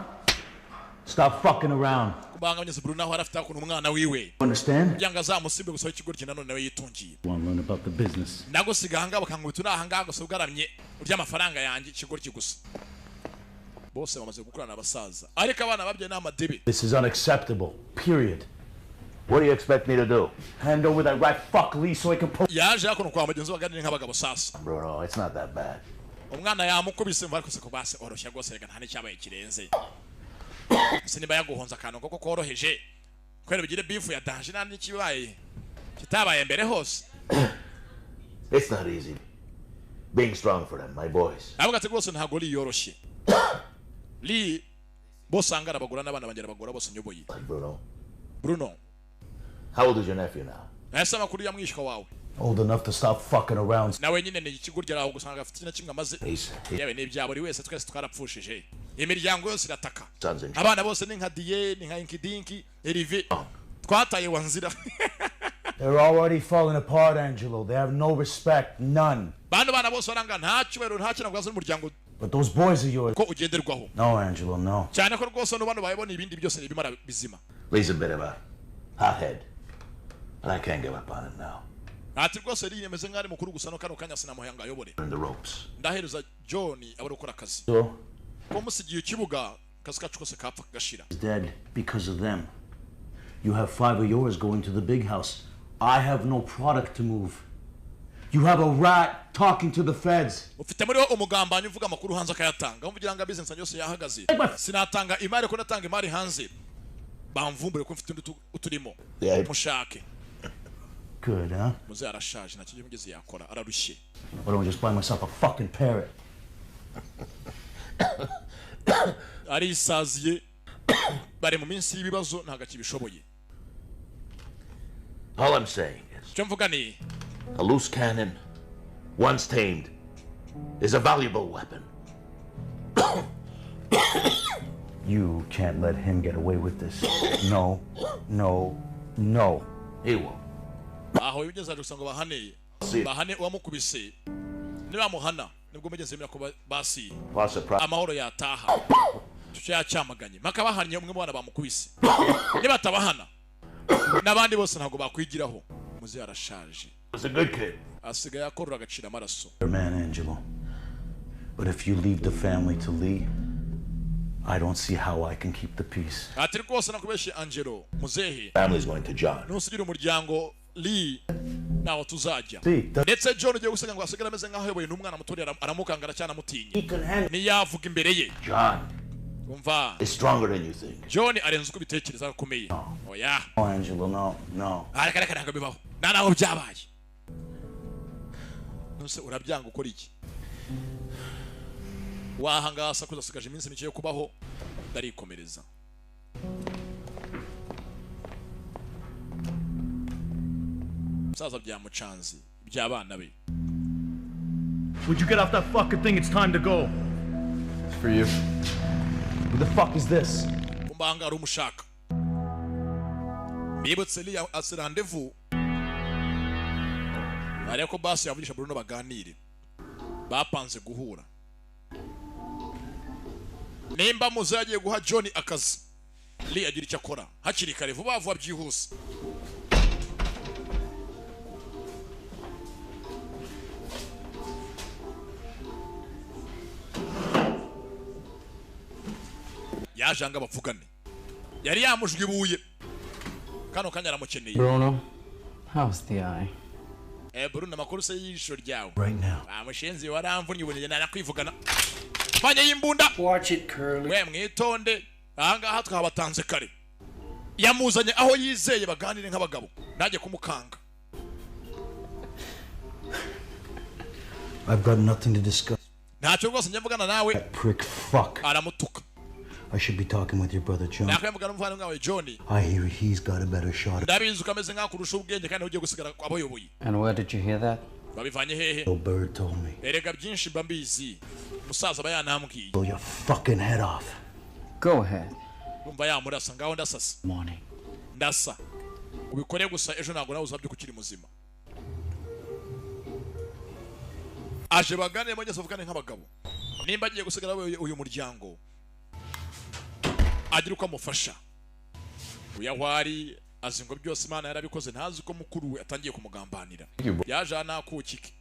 Stop fucking around. Kubanga mugenzi Bruno aho arafite hakuno umwana wiwe. Understand? Kugira ngo azamusimbe gusa w'ikigoryi, nanone nawe yitungiye. Want to learn about the business. Ndagusiga ahangaha bakankubita uri ahangaha gusa ugaramye urya amafaranga yanjye, ikigoryi gusa. Bose bamaze gukurana abasaza, ariko abana babyaye ni amadebe. This is unacceptable. Period. What do you expect me to do? Hand over that rat fuck Lee so I can pull. Yaje hakuno kwa mugenzi we baganire nk'abagabo sasa. Bruno, it's not that bad. Umwana yamukubise mva, ariko se ko base oroshya rwose, reka nta n'icyabaye kirenze. Ese niba yaguhonze akantu koko koroheje kubera bigire beef ya danger, nta n'ikibaye kitabaye mbere hose. It's not easy being strong for them, my boys. Avuga ati rwose ntabwo ri yoroshye, ri bose angara abagura n'abana banjye arabagura bose nyoboye. Bruno. Bruno. How old is your nephew now? Ese amakuru ya mwishywa wawe? Old enough to stop fucking around. Nawe nyine ni ikigoryi aho gusanga afite ikintu kimwe amaze. Yewe, ni ibya buri wese, twese twarapfushije, imiryango yose irataka. Sons in Abana bose ni nka diye, ni nka inkidinki erive twataye wa nzira. They're already falling apart, Angelo. They have no respect, none. Bano bana bose baranga, nta cyubahiro, nta kintu bwazo n'umuryango. But those boys are yours. Ko ugenderwaho. No, Angelo, no. Cyane ko rwose no bano bayibona, ibindi byose ni ibimara bizima. Lee's a bit of a hothead. But I can't give up on him now. Ati rwose Lee yemeze nk'ari mukuru gusa, no kano kanya sinamuha ngo ayobore. In the ropes. Ndahereza John abari gukora akazi. So, Ko musigiye ikibuga, akazi kacu kose kapfa kagashira. Is dead because of them. You have 5 of yours going to the big house. I have no product to move. You have a rat talking to the feds. Ufite muri wo umugambanyi uvuga amakuru hanze akayatanga, umvugira ngo business yanjye yose yahagaze, sinatanga imari ko natanga imari hanze bamvumbure ko mfite undi uturimo. Yeah. Mushake. Good, huh? Muze arashaje, nta kintu mugeze yakora, ararushye. Why don't I just buy myself a fucking parrot? Arisaziye, bari mu minsi y'ibibazo, ntabwo akibishoboye. All I'm saying is Icyo mvuga ni a loose cannon, once tamed, is a valuable weapon. You can't let him get away with this. No, no, no. He won't. Aho ibigeze aje gusa ngo bahane. Si. Bahane uwamukubise, nibamuhana nibwo mugeze yemera ko basiye Plus a amahoro yataha. Icyo yacyamaganye mpaka bahannye umwe mu bana bamukubise. Nibatabahana n'abandi bose ntabwo bakwigiraho. Muze arashaje. Was a good kid. Asigaye akorora agacira amaraso. Your man, Angelo. But if you leave the family to Lee, I don't see how I can keep the peace. Ati rwose nakubeshye Angelo muzehe. Family's going to John. Nusigira umuryango Lee, ntaho tuzajya. Si, Ndetse John ugiye gusiga ngo asigare ameze nk'aho ayoboye n'umwana muto, aramukanga, aracyanamutinye ntiyavuga imbere ye. John Umva, is stronger than you think. John arenze uko ubitekereza, akomeye. Oya. No, Angelo, no, no. Reka reka, ntabwo bibaho, nta naho byabaye. Nuse urabyanga ukora iki wahangaha? Asakuza, asigaje iminsi mike yo kubaho, ndarikomereza. Umusaza byamucanze by'abana be. Would you get off that fucking thing? It's time to go. It's for you. What the fuck is this? Kumbanga ari umushaka bibutse liya ase rendezvous, ariko ko basi yavugisha Bruno baganire, bapanze guhura. Nimba muze yagiye guha John akazi, Lee agira icyo akora hakiri kare, vuba vuba, byihuse. Yaje anga bavugane, yari yamujwe ibuye, kano kanya aramukeneye. Bruno, how's the eye? Eh Bruno, amakuru se y'ijisho ryawe? Right now. Bamushinzi waramvunnye, ubonye narakwivugana fanye y'imbunda. Watch it, Curly. We mwitonde, ahangaha twabatanze kare. Yamuzanye aho yizeye baganire nk'abagabo, najye kumukanga. I've got nothing to discuss. Ntacyo rwose njya mvugana nawe. That prick fuck. Aramutuka. I should be talking with your brother John. Nakwiye mvugana n'umuvandimwe wawe John. I hear he's got a better shot. Ndabizi uko ameze nk'aho kurusha ubwenge, kandi ugiye gusigara abayoboye. And where did you hear that? Babivanye hehe? Little bird told me. Erega byinshi mba mbizi, umusaza aba yanambwiye. Blow your fucking head off. Go ahead. Umva, yamurasa, ngaho ndasasa. Morning. Ndasa ubikore gusa, ejo ntabwo nawe uzabyuka ukiri muzima. Aje baganire, bageze bavugane nk'abagabo. Nimba agiye gusigara ayoboye uyu muryango, agira uko amufasha. Uyu aho ari azi ngo byose Imana yarabikoze, ntazi ko mukuru we atangiye kumugambanira. Yaje aha nakukike.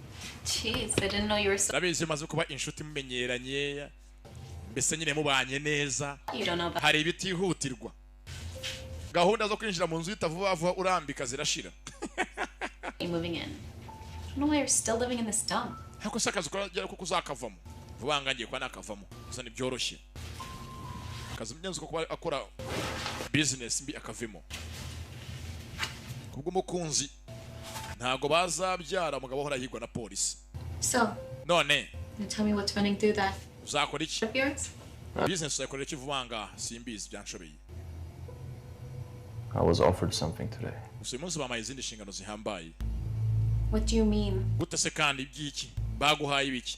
Jeez, I didn't know you were so. Ndabizi maze kuba inshuti, mumenyeranye, mbese nyine mubanye neza. You don't know about. Hari ibitihutirwa, gahunda zo kwinjira mu nzu uhita vuba vuba urambika zirashira. You moving in. I don't know why you're still living in this dump. Ariko se akazi ukora kuko uzakavamo vuba nga? Ngiye kuba nakavamo gusa ntibyoroshye. Akazi mugenzi ko kuba akora business mbi akavemo kubw'umukunzi, ntago bazabyara. Umugabo ahora yigwa na polisi. So, None you tell me what's running through that uzakora iki of yours? Business uzayikorera iki vuba nga? Simbizi, byanshobeye. I was offered something today. Gusa uyu munsi bampaye izindi nshingano zihambaye. What do you mean? Gute se kandi? Iby'iki? Baguhaye ibiki?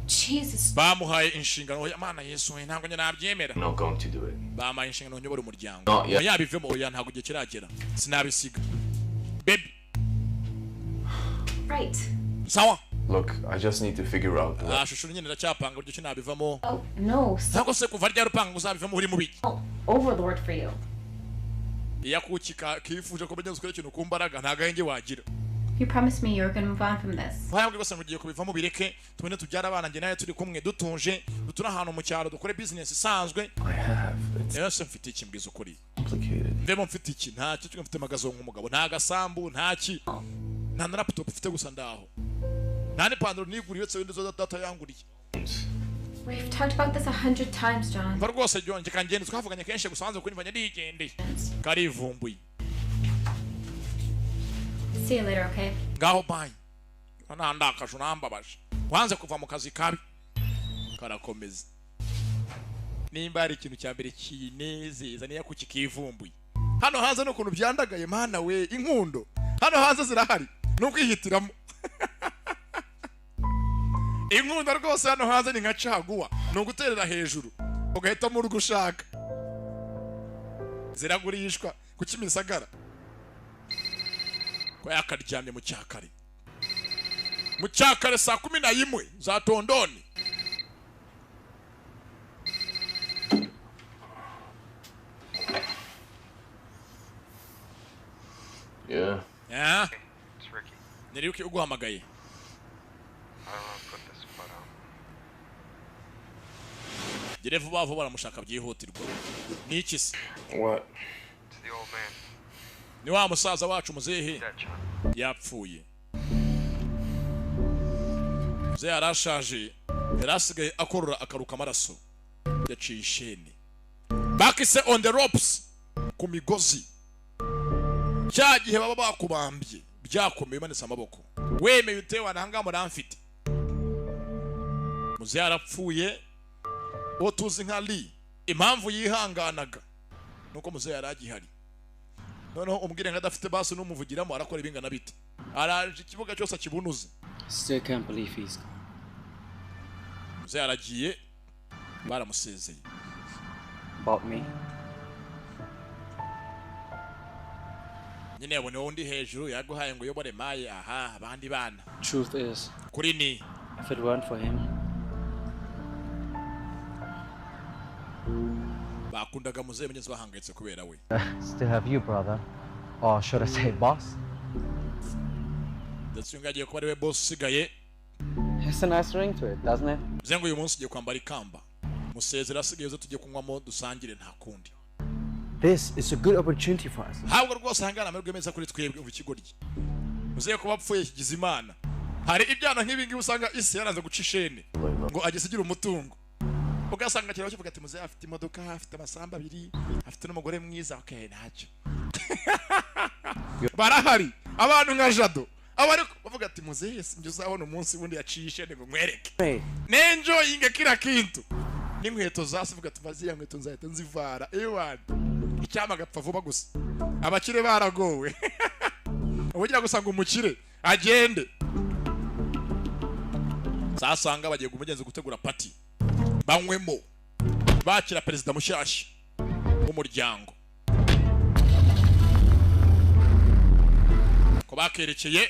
Jesus. Bamuhaye inshingano. Oya Mana Yesu we, ntabwo njye nabyemera. I'm not going to do it. Bampaye inshingano nyobora umuryango. Not yet. Oya bivemo, oya, ntabwo igihe kiragera, sinabisiga baby. Right. Sawa. Look, I just need to figure out the Ah, shusho nyine ndacyapanga uburyo ki nabivamo. Oh, no. So Ntabwo se kuva ryari upanga ngo uzabivamo uri mubi? overlord for you. Iyo akuki kifuje ko mugenzi ukora ikintu ku mbaraga, nta gahenge wagira. You promised me you were gonna move on from this. Wayambwe rwose mugiye kubivamo bireke, tubone tubyara abana njye nawe turi kumwe dutuje, duture ahantu mu cyaro, dukore business isanzwe. I have. It's Rero se mfite iki, mbwiza ukuri? complicated. Ndemo mfite iki? Ntacyo kimwe mfite, magazo nk'umugabo, nta gasambu, nta ki, nta na laptop mfite, gusa ndaho, nta n'ipantaro niguriye uretse wenda izo data yanguriye. We've talked about this 100 times, John. Mva rwose John, kangende, twavuganye kenshi gusa wanze kunyumva, ndigendeye, karivumbuye. See you later, okay? Ngaho bye, nandakaje, unambabaje, wanze kuva mu kazi kabi. Karakomeza. Nimba hari ikintu cya mbere kinezeza niyo kuki kivumbuye hano hanze n'ukuntu byandagaye, mana we, inkundo hano hanze zirahari, ni ukwihitiramo. Inkundo rwose hano hanze ni nka caguwa, ni uguterera hejuru ugahitamo urwo ushaka, ziragurishwa ku Kimisagara. Ko yakaryamye mu cyakare, mu cyakare saa 11 za tondoni. Yeah. Yeah. It's Ricky. Ni Ricky uguhamagaye. I don't know how to put this, but Gere vuba vuba, baramushaka byihutirwa. Ni iki se? What? It's the old man. Ni wa musaza wacu muzehe. Dead, John. Yapfuye muzehe, yarashaje, yari asigaye akorora akaruka amaraso, yaciye isheni, bakise on the ropes, ku migozi. Cya gihe baba bakubambye byakomeye, umanitse amaboko, wemeye utewe ahangaha muramfite. Muzehe yarapfuye, uwo tuzi nka Lee. Impamvu yihanganaga nuko muzehe yari agihari. Noneho umbwire ngo adafite basi n'umuvugiramo, arakora ibingana bite? Araje ikibuga cyose akibunuze. Still can't believe he's gone. Muzehe yaragiye, baramusezeye. About me? Nyine yabona undi hejuru yaguhaye ngo uyobore maye aha abandi bana. Truth is, Kuri ni if it weren't for him, bakundaga muzehe mugenzi, bahangayitse kubera we. Still have you, brother. Or should I say, boss? Ndetse uyu nguyu agiye kuba ari we boss usigaye. It's a nice ring to it, doesn't it? Bivuze ngo uyu munsi ugiye kwambara ikamba, musezera asigaye, uze tujye kunywamo dusangire, nta kundi. This is a good opportunity for us. Ntabwo rwose ahangana amahirwe meza kuri twebwe. Umva ikigoryi, muzehe kuba apfuye kigize Imana. Hari ibyana nk'ibi ngibi usanga isi yaranze guca ishene ngo agisigira umutungo, ugasanga kiraba kivuga ati muzehe afite imodoka, afite amasambu abiri, afite n'umugore mwiza, okay, ntacyo. Barahari abantu nka Jado aba ariko bavuga ati muzehe sinjye uzabona umunsi wundi yaciye ishene ngo nkwereke Hey, nenjoyinga kila kintu n'inkweto zasi, uvuga ati ziriya nkweto nzahita nzivara ewana, icyama agapfa vuba gusa. Abakire baragowe, ubugira gusa ngo umukire agende. Sasanga bagiye umugenzi gutegura party, banywemo, bakira perezida mushyashya w'umuryango. Ko bakerekeye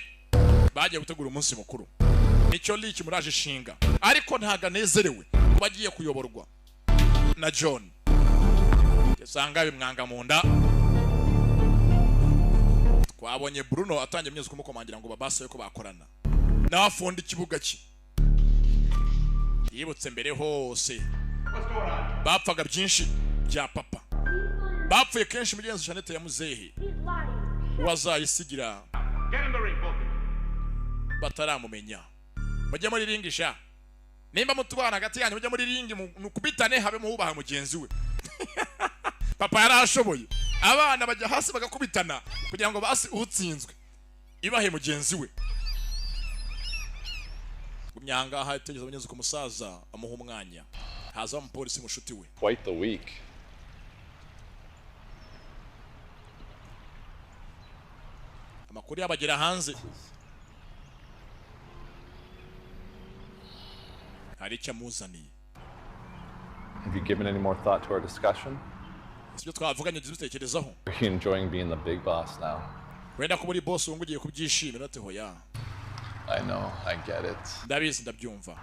bagiye gutegura umunsi mukuru, nicyo liki muraje ishinga, ariko ntago anezerewe kuba agiye kuyoborwa na John. Usanga bimwanga mu nda. Twabonye Bruno atangiye imyezi kumukomangira ngo babase ko bakorana, nawe afunda ikibuga cye. Yibutse mbere hose bapfaga byinshi bya papa, bapfuye kenshi. Mugenzi Jeannette ya muzehe wazayisigira bataramumenya. Mujye muri ring sha, nimba mutubana hagati yanyu mujye muri ring mukubitane, habe muhubaha mugenzi we. Papa yarashoboye, abana bajya hasi bagakubitana kugira ngo basi utsinzwe ibahe mugenzi we. Gumya ahangaha, itegereza mugenzi ku musaza amuha umwanya, haza umupolisi mushuti we. Quite the week. Amakuru yabagera hanze, hari icyo amuzaniye. Have you given any more thought to our discussion? Sibyo twavuganye bitekerezaho? Are you enjoying being the big boss now? Wenda kuba uri boss wumva ugiye kubyishimira, ati hoya. I know, I get it. Ndabizi, ndabyumva.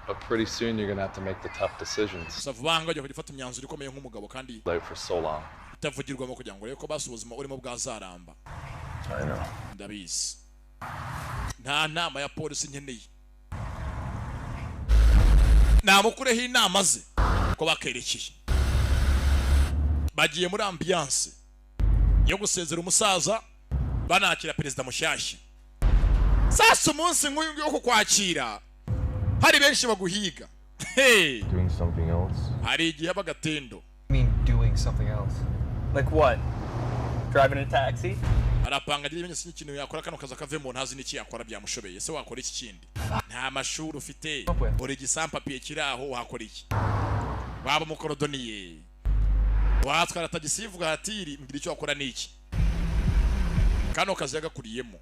But pretty soon you're gonna have to make the tough decisions. Gusa vuba aha ngaha ugiye kujya ufata imyanzuro ikomeye nk'umugabo kandi Out for so long. itavugirwamo, kugira ngo urebe ko basi ubuzima urimo bwazaramba. I know. Ndabizi. Nta nama ya polisi nkeneye, namukureho inama ze. Ko bakerekeye, bagiye muri ambiance yo gusezera umusaza, banakira perezida mushyashya. Sasa umunsi nk'uyu nguyu wo kukwakira hari benshi baguhiga. Hey! Doing something else. Hari igihe aba agatendo. I mean, doing something else. Like what? Driving a taxi? Arapanga agira ibimenyetso n'ikintu yakora, kano kazi akavemo, ntazi n'iki yakora, byamushobeye. Ese wakora iki kindi? Nta mashuri ufite, uri igisampapiye kiri aho, wakora iki? Waba umukorodoniye, watwara tagisi ivuga, mbwira icyo wakora ni iki? Kano kazi yagakuriyemo,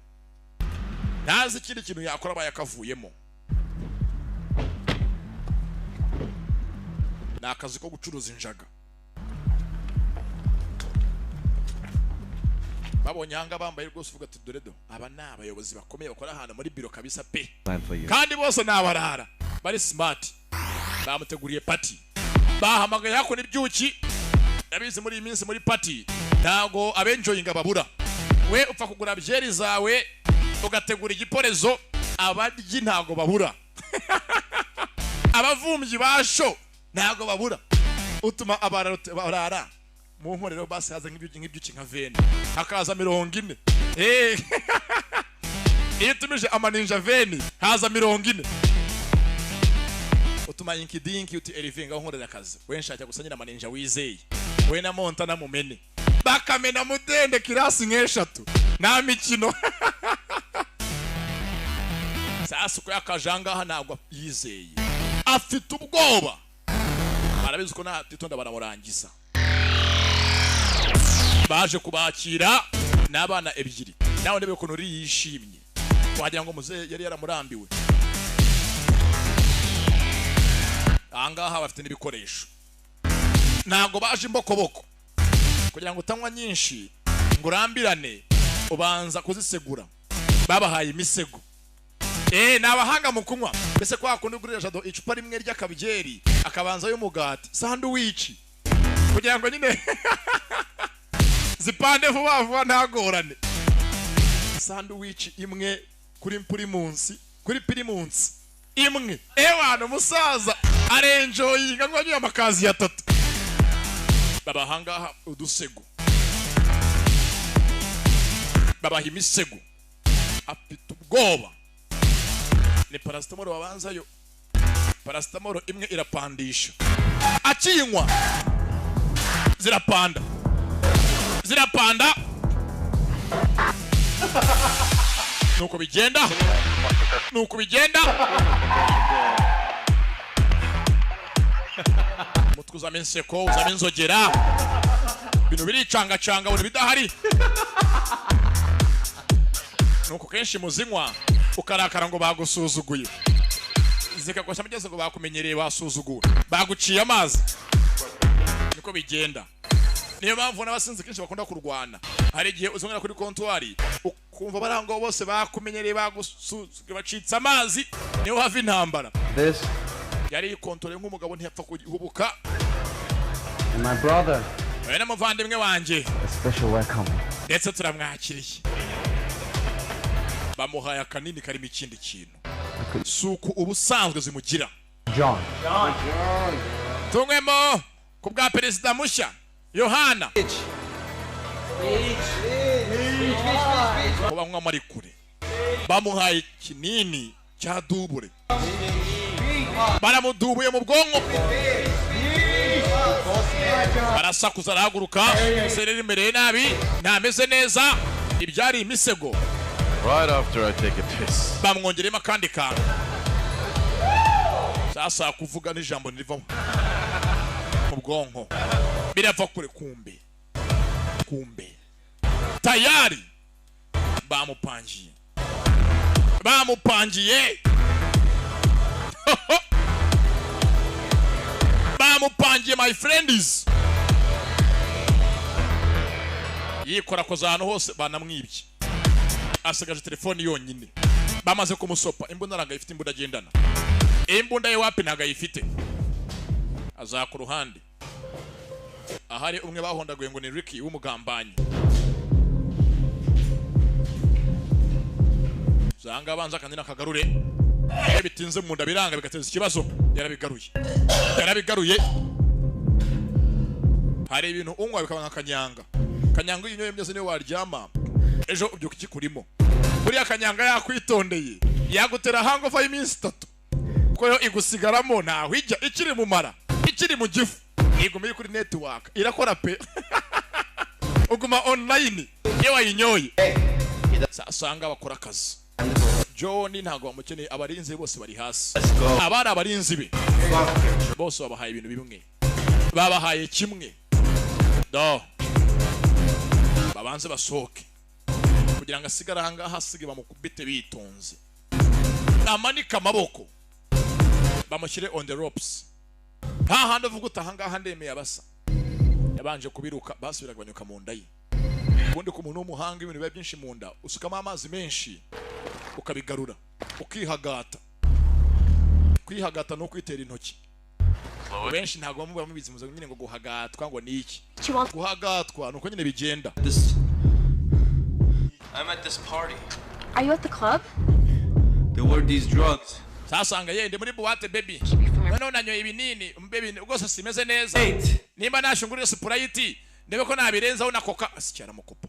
ntazi ikindi kintu yakora abaye akavuyemo. Ni akazi ko gucuruza injaga. Babonye ahanga bambaye rwose, uvuga ati: "Dore do, aba ni abayobozi bakomeye bakora ahantu muri biro kabisa pe." Plan for you. Kandi bose ni abarara bari smart. Bamuteguriye party, bahamagaye hakuno ibyuki. Ndabizi muri iyi minsi muri party ntago abenjoyinga babura. We upfa kugura byeri zawe, ugategura igiporezo, abaryi ntago babura, abavumbyi ba show ntago babura. Utuma abarara mu nkorero basi haza nk'ibyuki nka 20, hakaza 40. Iyo utumije amaninja 20, haza 40. Utuma inkidinki uti: "Erive, ngaho nkorera akazi, we nshaka gusa nyine amaninja wizeye, we na Montana mumene." Bakamena mudende kirasi nk'eshatu, nta mikino. Sasa uko yakajangaha ntabwo yizeye, afite ubwoba, barabizi ko natitonda baramurangiza. Baje kubakira n'abana ebyiri, nawe ndebe ukuntu uri yishimye, wagira ngo muzehe yari yaramurambiwe. Ahangaha bafite n'ibikoresho, ntabwo baje imbokoboko. Kugira ngo utanywa nyinshi ngo urambirane, ubanza kuzisegura. Babahaye imisego. Ni abahanga mu kunywa. Mbese kwa kundi ugurira Jado icupa rimwe ry'akabyeri, akabanza y'umugati, sandwich, kugira ngo nyine zipande vuba vuba, ntagorane. Sandwich imwe kuri pirimunsi, kuri pirimunsi imwe. Ewana, umusaza arenjoyinga ngo anywe amakazi atatu. Babahangaha udusego, babaha imisego. Afite ubwoba. Ni paracetamol babanzayo, paracetamol imwe irapandisha, akiyinywa zirapanda, zirapanda. Nuko bigenda, nuko bigenda. Umutwe uzamo inseko, uzamo inzogera, ibintu biricangacanga, ubona bidahari. Nuko kenshi muzinywa ukarakara ngo bagusuzuguye, zikagusha mugeze ngo bakumenyereye, basuzuguwe, baguciye amazi. Niko bigenda. Niyo mpamvu n'abasinzi kenshi bakunda kurwana. Hari igihe uzongera kuri kontwari ukumva barangwa bose bakumenyereye, bagusuzuguye, bacitse amazi, niho hava intambara. This Yari yikontore nk'umugabo, ntiyapfa kuhubuka. and my brother. We n'umuvandimwe wanjye. A special welcome. Ndetse turamwakiriye. Bamuhaye akanini karimo ikindi kintu, si uku ubusanzwe zimugira. John. Tunywemo ku bwa perezida mushya Yohana. Ko banywa ari kure. Bamuhaye ikinini cya dubure, baramudubuye mu bwonko, barasakuza, arahaguruka. Sereri imereye nabi, ntameze neza. Ibyari imisego. Right after I take a piss. Bamwongeremo akandi kantu. Sasa kuvuga n'ijambo ntirivamo mu bwonko, birava kure. Kumbe, kumbe tayari bamupangiye, bamupangiye, bamupangiye, my friends. Yikorakoza ahantu hose, banamwibye, asigaje telefoni yonyine. Bamaze kumusopa. Imbunda ntabwo ayifite, imbunda agendana, imbunda ye wapi, ntabwo ayifite. Aza ku ruhande ahari umwe bahondaguye ngo ni Ricky w'umugambanyi. Zanga abanza kandi nakagarure. Iyo bitinze mu nda biranga bigateza ikibazo. Yarabigaruye, yarabigaruye. Hari ibintu unywa bikaba nka kanyanga. Kanyanga iyo unyoye byose niyo waryama ejo ubyuka ikikurimo. Buriya kanyanga yakwitondeye yagutera hangover y'iminsi 3, kuko yo igusigaramo, ntaho ijya, ikiri mu mara, ikiri mu gifu, iguma iri kuri network irakora pe, uguma online iyo wayinyoye. Sasanga bakora akazi. John ntabwo bamukeneye, abarinzi bose bari hasi. Abari abarinzi be bose babahaye ibintu bimwe, babahaye kimwe do babanze basohoke kugira ngo asigare aha ngaha, asige bamukubite bitonze, amanike amaboko, bamushyire on the ropes. Nta handi uvuga uti aha ngaha ndemeye. Abasa yabanje kubiruka, basubiraga banyuka mu nda ye. Ubundi ku muntu w'umuhanga, ibintu biba byinshi mu nda, usukamo amazi menshi ukabigarura, ukihagata. Kwihagata ni ukwitera intoki. Benshi ntabwo bamuba mubizi, muze nyine ngo guhagatwa ngo ni iki. Guhagatwa ni uko nyine bigenda. I'm at this party. Are you at the club? There were these drugs. Sasanga yende muri boîte, baby. Noneho nanyoye ibinini, baby, rwose simeze neza. Nimba nashungurira Sprite ndebe ko nabirenzaho na Coca. Sicyara mukopa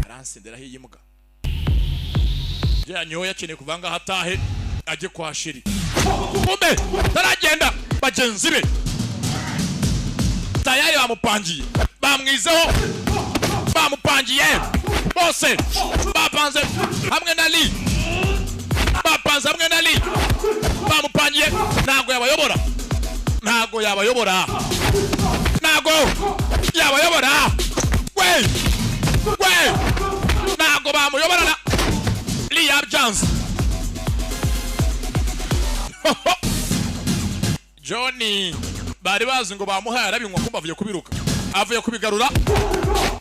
aransenderaho iyi mbwa. Ibyo yanyoye akeneye kuva ngaho atahe ajye kwa shiri. Kumbe taragenda, bagenzi be tayari bamupangiye, bamwizeho, bamupangiye bose, bapanze hamwe na Lee, bapanze hamwe na Lee, bamupangiye. Ntabwo yabayobora, ntabwo yabayobora, ntabwo yabayobora. We we, ntabwo bamuyobora na Lee yabyanze. Johnny bari bazi ngo bamuhaye arabinywa, kumva avuye kubiruka, avuye kubigarura,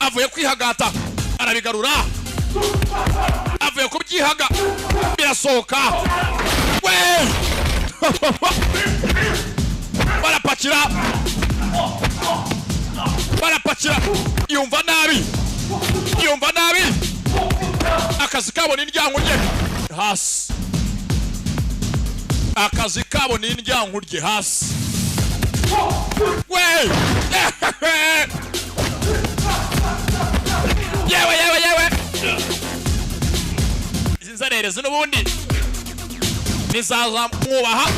avuye kwihagata arabigarura, avuye kubyihaga birasohoka. We barapakira, barapakira. Yumva nabi, yumva nabi. Akazi kabo ni indyango rye hasi, akazi kabo ni indyango rye hasi. We yewe yewe yewe, izi nzererezi n'ubundi ntizaza mwubaha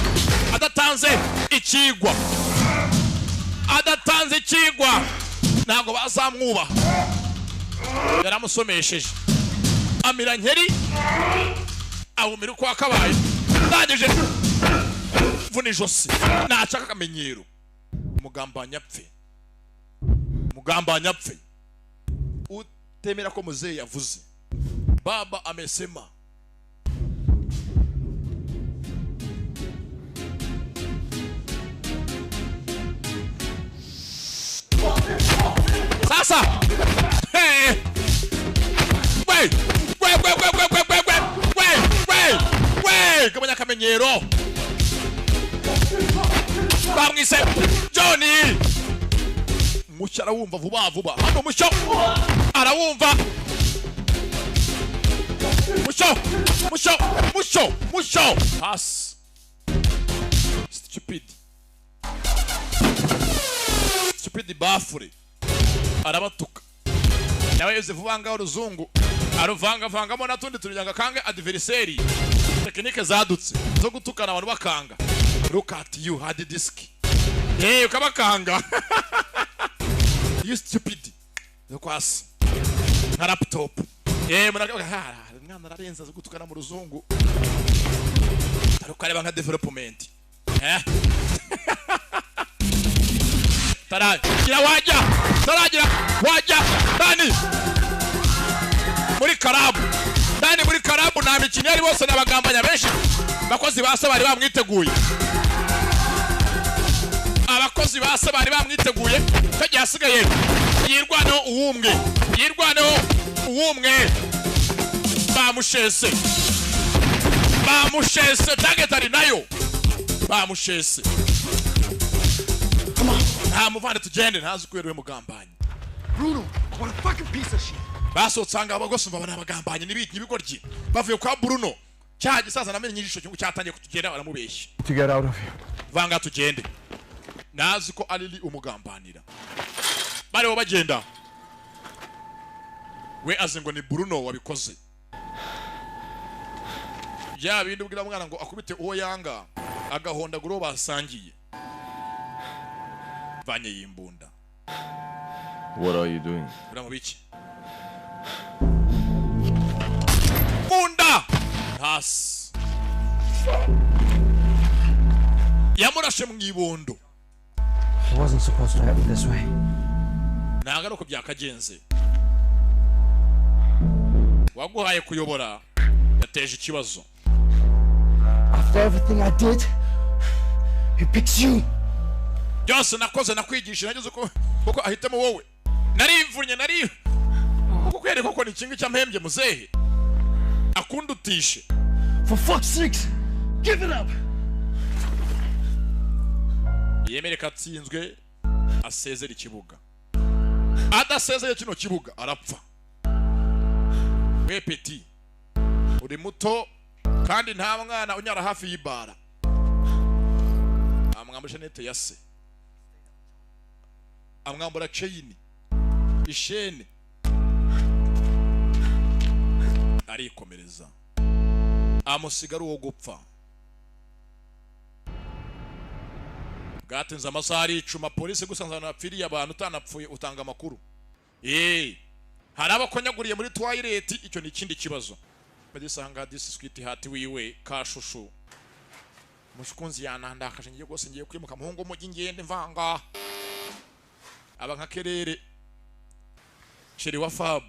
adatanze ikigwa, adatanze ikigwa ntabwo bazamwubaha. Yaramusomesheje amira nkeri, awumira uko wakabaye. Ndangije mvuna ijosi, nacaka akamenyero. Umugambanya apfe, umugambanya apfe. Utemera ko muzehe yavuze, baba amesema. Sasa hey. We we we we we we we we we we, gabanya akamenyero. Bamwise Johnny. Mucyo arawumva vuba vuba hano, mucyo arawumva. Mucyo, mucyo, mucyo, mucyo hasi. Stupid, stupid bafure arabatuka. Nawe yoze vuba ngaho uruzungu aruvangavangamo natundi turyanga kange adversary. Tekinike zadutse zo gutukana abantu bakanga. Look at you, hard disk. Eh, ukabakanga. You stupid. Zo kwasi nka laptop. Eh, murakavuga ha mwana ararenza zo gutukana mu ruzungu. Tarukareba nka development. Eh? Taragira wajya, taragira wajya dani muri karabu, dani muri karabu. Nta mikino yari, bose n'abagambanya benshi. Abakozi ba se bari bamwiteguye, abakozi ba se bari bamwiteguye. Kagiye hasigaye yirwaneho uwumwe, yirwaneho uwumwe. Bamushese, bamushese, target ari nayo, bamushese. Nta muvande, tugende. Ntazi ko yari we mugambanyi. Bruno, what a fucking piece of shit. Basohotse ahangaha bagosumva abana bagambanye n'ibigoryi bavuye kwa Bruno. Cya gisaza namenye ijisho cyungu cyatangiye kutugenda baramubeshya. To get out of here. Vanga tugende. Nazi ko Alili umugambanira. Bariho bagenda. We azi ngo ni Bruno wabikoze. Ya bindi ubwira mwana ngo akubite uwo yanga agahondagura uwo basangiye. Vanye yimbunda. What are you doing? Uramubiki. Bunda hasi. Yamurashe mu ibondo. It wasn't supposed to happen this way. Ntabwo ari uko byakagenze. Waguhaye kuyobora yateje ikibazo. After everything I did, he picks you. Byose nakoze nakwigisha nageze uko kuko ahitamo wowe. Narimvunye nari kuko kwereka ko ni kingi cyampembye muzehe. Akundutishe. For fuck's sakes, give it up. Yemereka atsinzwe asezera ikibuga. Adasezeye kino kibuga arapfa. We petit uri muto kandi nta mwana unyara hafi y'ibara. Amwambura shenete ya se. Amwambura chain. Ishene. Arikomereza. Amusigara uwo gupfa. Bwatinze amasaha ari 10 polisi gusanze abantu bapfiriye abantu utanapfuye utanga amakuru. Hari abakonyaguriye muri toilet icyo ni ikindi kibazo. Badisanga this sweet heart wiwe kashushu. Mushukunzi yanandakaje ngiye gose ngiye kwimuka muhungu mujyi ngende mvanga. Aba nka kerere. Cheri wa Fab.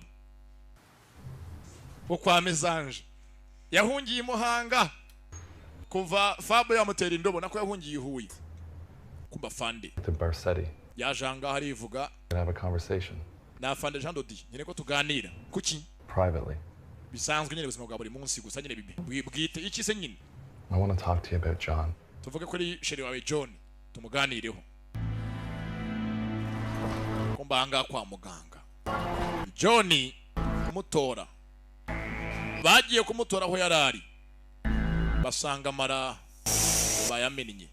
Wo kwa Mezanje. Yahungiye Muhanga. Kuva Fab yamutera indobo nako yahungiye Huye. Kumba fande. To Barsetti. Yajanga harivuga. And have a conversation. Na fande Jean Dodi nyine ko tuganira. Kuki? Privately. Bisanzwe nyine ubuzima bwa buri munsi gusa nyine bibi. Bwite iki se nyine? I want to talk to you about John. Tuvuge kuri sheri wawe John tumuganireho. Kumba anga kwa muganga. John kumutora. Bagiye kumutora aho yarari. Basanga mara bayamennye.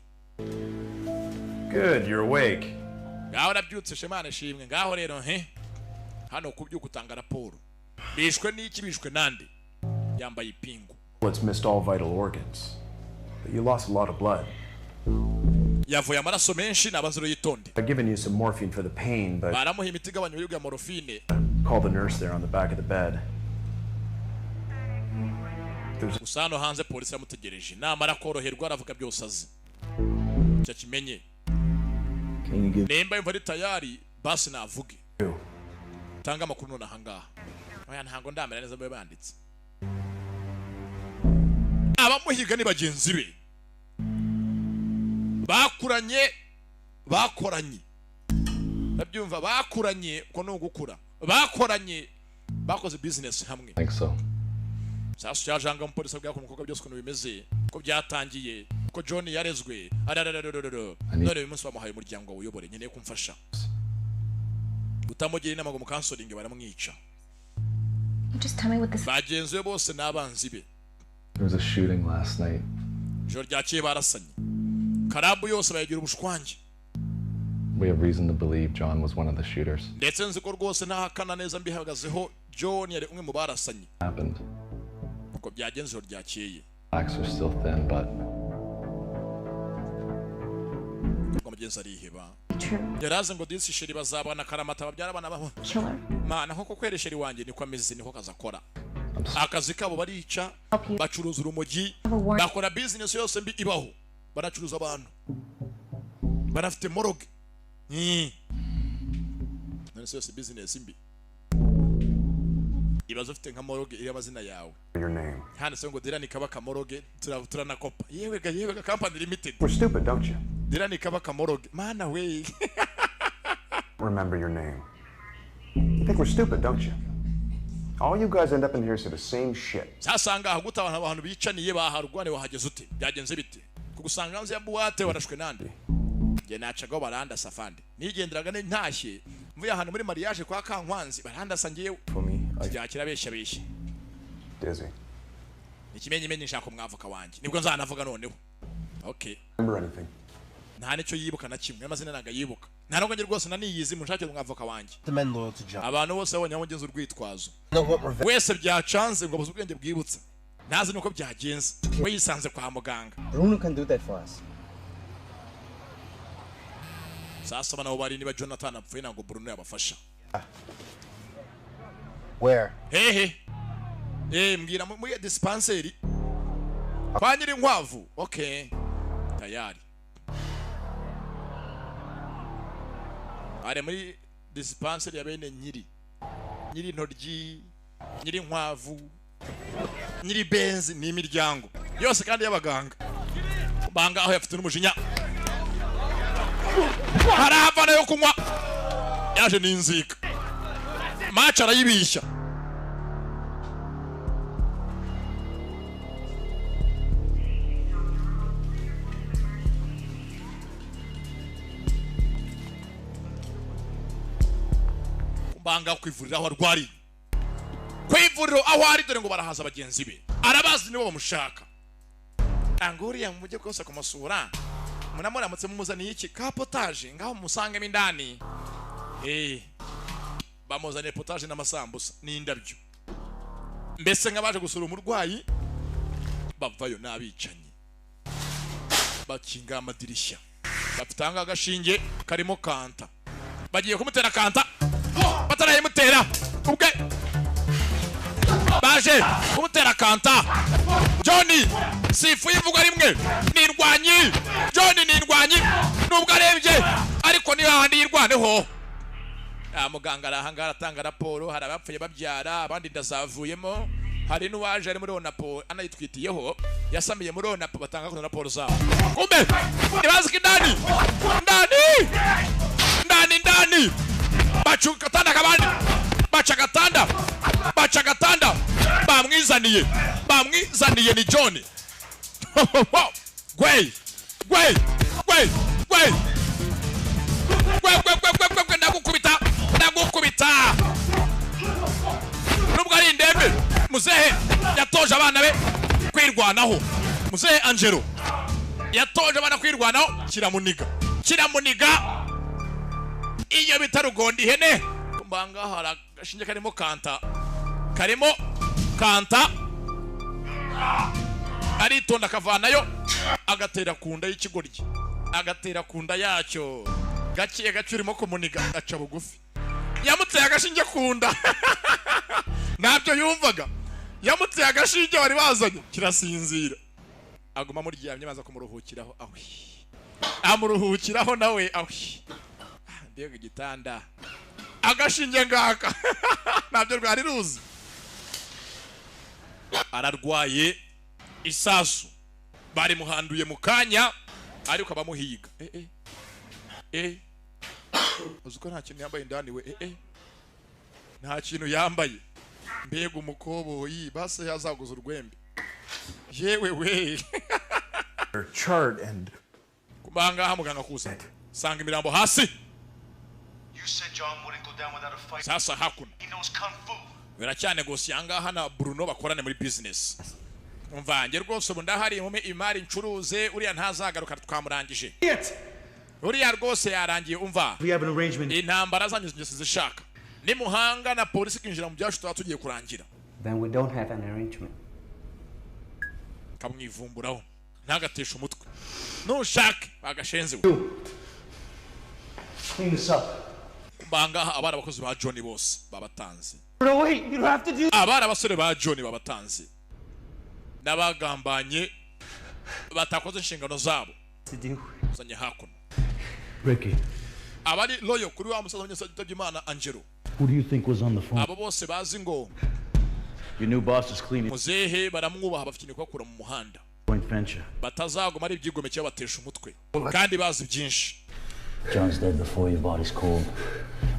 Good, you're awake. Ngaho nabyutse shemana shimwe ngaho rero he. Hano kubyuka utanga raporo. Bishwe n'iki bishwe nande? Yambaye ipingu. It's missed all vital organs. But you lost a lot of blood. Yavuye amaraso menshi nabaziro yitonde. I've given you some morphine for the pain, but baramuha imiti igabanya uburibwe ya morphine. call the nurse there on the back of the bed. Gusa hano hanze polisi yamutegereje. Namara koroherwa aravuga byose azi. Cyo kimenye. Nemba imva ari tayari basi navuge. Tanga amakuru none ahangaha. Oya ntango ndamera neza mbe banditse. Abamuhiga ni bagenzi be. Bakuranye bakoranye. Babyumva bakuranye ko no gukura. Bakoranye bakoze business hamwe. Think so. Sasu yajanga umupolisi abwira ko umukobwa byose ukuntu bimeze, ko byatangiye, ko John yarezwe. Ararararararo. None uyu munsi bamuhaye umuryango wuyobore nkeneye kumfasha. Utamugira inama ngo mukansoringe baramwica. Just tell me what this Bagenzi be bose n'abanzi be. There was a shooting last night. Ijoro ryakeye barasanye. Karabu yose bayigira ubushwange. We have reason to believe John was one of the shooters. Ndetse nzi ko rwose ntahakana neza mbihagazeho John yari umwe mu barasanye. Happened. Uko byagenze ijoro ryakeye. Facts are still thin, but Ubwo mugenzi ariheba. Yaraze ngo disi sheri bazabana karamata babyara abana babo. Mana nko kwera sheri wanjye niko ameze niko kazakora. Akazi kabo barica bacuruza urumogi bakora business yose mbi ibaho. Baracuruza abantu. Barafite morgue. None se yose business mbi. Ibazo ufite nka morgue iri amazina yawe. Your name. Handitse ngo Dirani Kabaka morgue turanakopa. Yewe ga yewe ga company limited. We're stupid, don't you? Dirani Kabaka morgue. Mana we. Remember your name. You think we're stupid, don't you? All you guys end up in here say the same shit. Sasanga ahaguta abantu bicaniye baharugwane wahageze ute? Byagenze bite? Kugusanga hanze ya buwate warashwe nande? Nge nacaga baranda safande. Nigenderaga ne ntashye. Mvuye ahantu muri mariage kwa Kankwanzi barandasa ngiye. For me, Byakira abeshya beshya. Dizzy. Ikimenyimenyi nshaka umwavoka wanjye, nibwo nzanavuga noneho. Okay. Remember anything? Nta nicyo yibuka na kimwe, amazina ntabwo ayibuka, nta nubwo njye rwose naniyizi. Munshakire umwavoka wanjye. The men loyal to John. Abantu bose babonye aho ngenza urwitwazo. No want revenge. Wese byacanze ngo abuze ubwenge bwibutsa, ntazi nuko byagenze, we yisanze kwa muganga. Bruno can do that for us. Sasa nabo bari, niba Jonathan apfuye ntabwo Bruno yabafasha. Where? Hehe? Mbwira muri dispensary kwa nyiri inkwavu. Okay, tayari ari muri dispensary ya bene nyiri intoryi, nyiri inkwavu, nyiri benzi, ni imiryango yose kandi y'abaganga banga aho yafite n'umujinya harava nayo kunywa yaje n'inzika maca arayibishya. Banga ku ivuriro aho arwariye, ku ivuriro aho ari, dore ngo barahaza bagenzi be, arabazi nibo bamushaka. Anguriya mujye kose kumusura, munamuramutse mumuzaniye iki ka potage, ngaho mumusangemo indani. Bamuzaniye potage n'amasambusa n'indabyo, mbese nk'abaje gusura umurwayi. Bavayo n'abicanyi bakinga amadirishya, bafite ahangaha agashinge karimo kanta, bagiye kumutera kanta batarayimutera ubwe baje kumutera kanta. Johnny sifu y'imvugo rimwe ni indwanyi, Johnny ni indwanyi nubwo arebye ariko ni hahandi yirwaneho. Muganga arahangara atanga raporo, hari abapfuye babyara, abandi ndazavuyemo, hari n'uwaje ari muri onapo anayitwitiyeho, yasamiye muri onapo, batanga kuno raporo zabo. Kumbe ntibazi ko indani ndani ndani ndani baca agatanda kabandi, baca agatanda, baca agatanda, bamwizaniye, bamwizaniye ni John. Gwe gwe gwe gwe gwe gwe gwe gwe gwe gwe, ndagukubita, ndagukubita. Nubwo ari indembe, muzehe yatoje abana be kwirwanaho. Muzehe Angelo yatoje abana kwirwanaho, kiramuniga, kiramuniga iyo bita rugondi ihene. Kumbanga hari agashinge karimo kanta, karimo kanta, aritonda akavanayo agatera ku nda y'ikigoryi, agatera ku nda yacyo gake gake, urimo kumuniga aca bugufi. Yamuteye agashinge ku nda ntabyo yumvaga, yamuteye agashinge bari bazanye kirasinzira, aguma muryamye baza kumuruhukiraho. Awi, amuruhukiraho nawe awi, mbega igitanda, agashinge ngaka ntabyo rwari ruzi. Ararwaye isasu barimuhanduye mu kanya, ariko abamuhiga uzi ko nta kintu yambaye indani we, nta kintu yambaye. Mbega umukoboyi, base yazaguza urwembe yewe we. Chart and kubanga muganga kuza sanga imirambo hasi. You said John wouldn't go down without a fight. Sasa hakuna He knows kung fu. biracyanegosiye ahangaha na Bruno bakorane muri business. Umvange rwose ubu ndahari mume imari ncuruze, uriya ntazagaruka twamurangije. Uriya rwose yarangiye umva. We have an arrangement. Intambara zanyu zishaka. Nimuhanga na polisi kinjira mu byacu tuba tugiye kurangira. Then we don't have an arrangement. Kamwivumburaho. Ntagatesha umutwe. Nushake bagashenze we. Clean this up. Kumbanga abari abakozi ba Johnny bose babatanze. No, wait, you don't have to do. Abari abasore ba Johnny babatanze. N'abagambanye batakoze inshingano zabo. To do. Uzanye hakuno. Ricky, Abari loyo kuri wa musaza w'umunyasazi Imana Angelo. who do you think was on the phone? Abo bose bazi ngo Your new boss is cleaning muzehe baramwubaha, bafite kubakura mu muhanda. joint venture. Batazaguma ari ibyigomeke batesha umutwe kandi bazi byinshi. John's dead before your body's cold.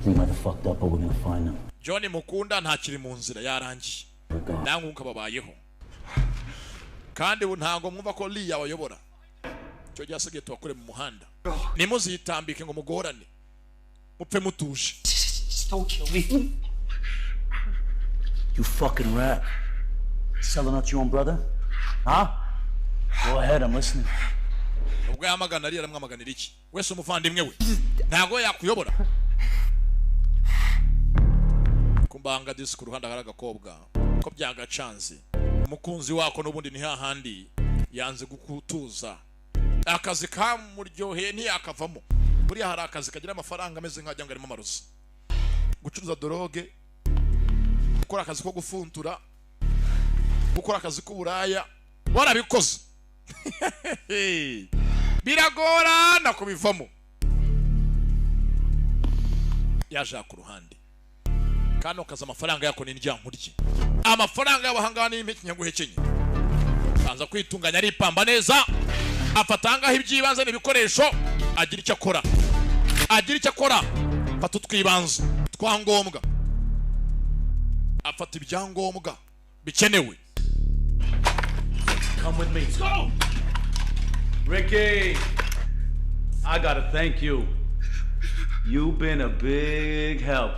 We might have fucked up, but we're gonna find him. John mukunda ntakiri mu nzira yarangiye. Namwe mukababayeho. Kandi ubu ntago mwumva ko Lee yabayobora. Cyo gyasigaye tubakure mu muhanda. Nimuzitambike ngo mugorane. Mupfe mutuje. Just don't kill me. You fucking rat. Selling out your own brother? Huh? Go ahead, I'm listening. Ubwo yamagana ari aramwamaganira iki? Wese umuvandimwe we ntago yakuyobora. Kumbanga disi ku ruhande hari agakobwa ko byagacanze umukunzi wako n'ubundi ni hahandi yanze gukutuza akazi kamuryoheye ntiyakavamo. Buriya hari akazi kagira amafaranga ameze nk'ajya ngo arimo amarozi, gucuruza droge, gukora akazi ko gufuntura, gukora akazi k'uburaya, warabikoze biragorana kubivamo. Yaje ku ruhande kano kaza amafaranga yako ni indyankurye, amafaranga y'abahanga ni impeke nyaguhekenye. Banza kwitunganya aripamba neza, afata angahe ibyibanze n'ibikoresho, agira icyo akora, agira icyo akora, afata utwibanze twangombwa, afata ibyangombwa bikenewe. Come with me. Let's go! Ricky, I gotta thank you. You've been a big help.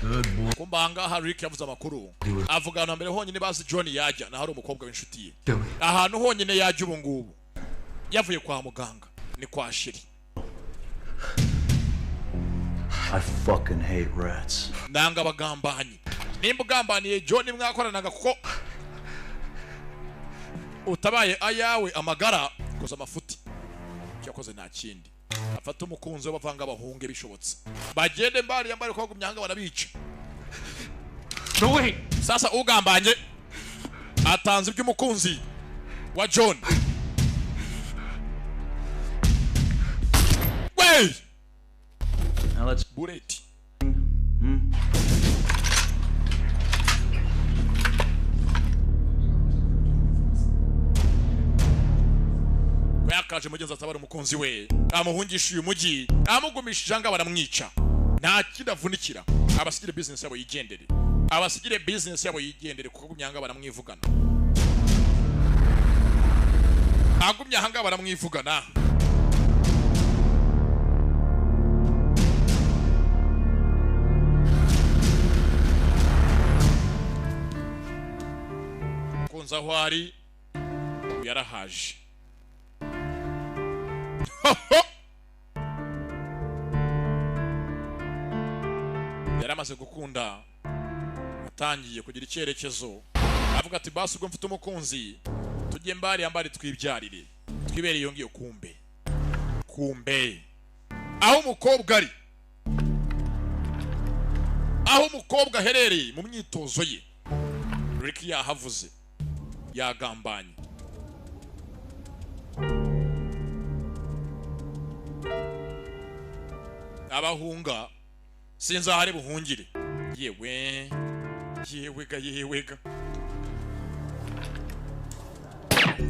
Good boy. Kumbanga aha Rick yavuze amakuru avuga ahantu mbere honyine bazi John yajya na hari umukobwa w'inshuti ye, ahantu honyine yajya ubu ngubu yavuye kwa muganga ni kwa Shiri. I fucking hate rats. Nanga abagambanyi. Nimba ugambaniye John mwakoranaga kuko utabaye ayawe amagara koza amafuti cyakoze nta kindi. Afata umukunzi we bavanga abahunge bishobotse bagende mbari yambare ko gumyanga barabica. Sasa ugambanye atanze iby'umukunzi wa John. Wey! Now let's bullet. Yakaje mugenzi atabara umukunzi we amuhungisha uyu mujyi amugumishije anga baramwica nta kidavunikira. Abasigire business yabo yigendere, abasigire business yabo yigendere kuko gumyanga baramwivugana, agumya hanga baramwivugana. Kunza aho ari yarahaje. Yaramaze gukunda atangiye kugira icyerekezo avuga ati basi ubwo mfite umukunzi tujye mbari ambari twibyarire twibere iyo ngiyo. Kumbe kumbe aho umukobwa ari, aho umukobwa aherereye mu myitozo ye, Rick yahavuze yagambanye. Abahunga sinzi aho ari buhungire. Yewe yewega yewega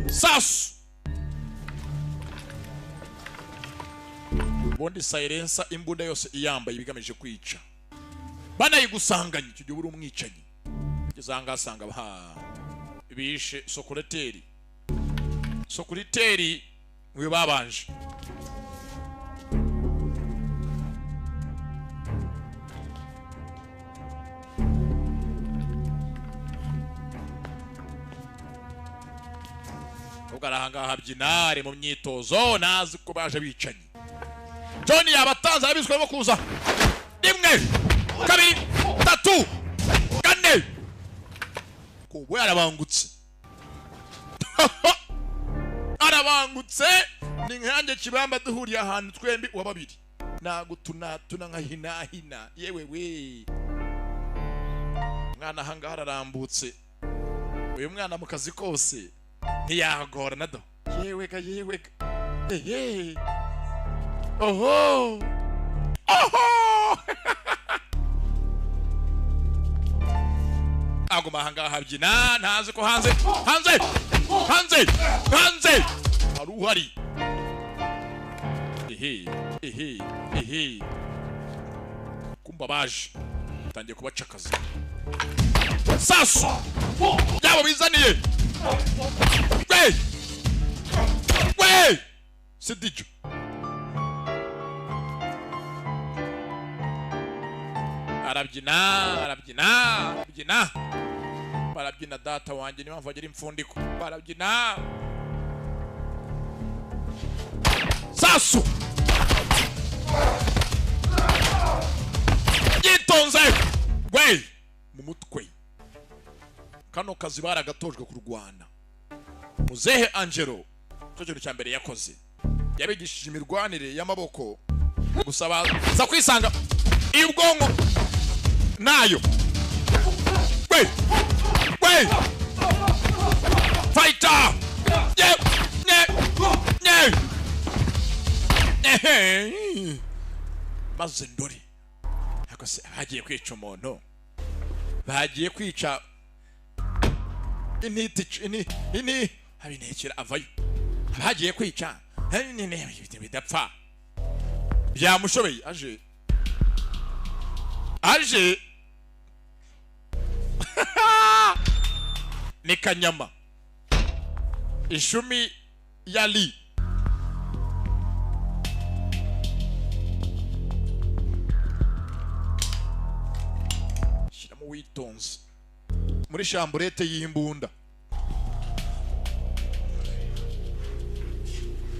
sasu ubundi silencer imbunda yose iyambaye ibigamije kwica banayigusanganye icyo gihe uri umwicanyi. Ugeze asanga ha bishe sokureteri, sokureteri niwe babanje. Ahangaha abyina ari mu myitozo nazi ko baje bicanyi. John yabatanze arabizwe arimo kuza rimwe kabiri tatu kane kubo yarabangutse arabangutse ni nkanjye kibamba duhuriye ahantu twembi wa babiri nagutunatuna nkahinahina yewe we mwana ahangaha ararambutse uyu mwana mu kazi kose ntiyagora nado yewega yewega ehe oho oho aguma ahangaha abyina ntazi ko hanze hanze hanze hanze hari uhari ehe ehe ehe kumba baje tangiye kubacakaza sasu byabo bizaniye. Wey! Wey! Sidijo. Arabyina, arabyina, arabyina. Barabyina data wanjye, niyo mpamvu bagira imfundiko. Barabyina. Sasu! Yitonze! We! Mu mutwe. Kano kazi baragatojwe kurwana. Muzehe Angelo, cyo kintu cya mbere yakoze. Yabigishije imirwanire y'amaboko gusa baza kwisanga ibwonko nayo. We! We! Fighter! Ye! Nye! Nye! Ehe! Maze ndori. Ariko se bagiye kwica umuntu. Bagiye kwica intiti ini ini abinekera avayo. Bagiye kwica bidapfa. Byamushobeye aje. Aje. Ni kanyama. Ishumi yali. Shyiramo witonze. Muri shamburete y'imbunda.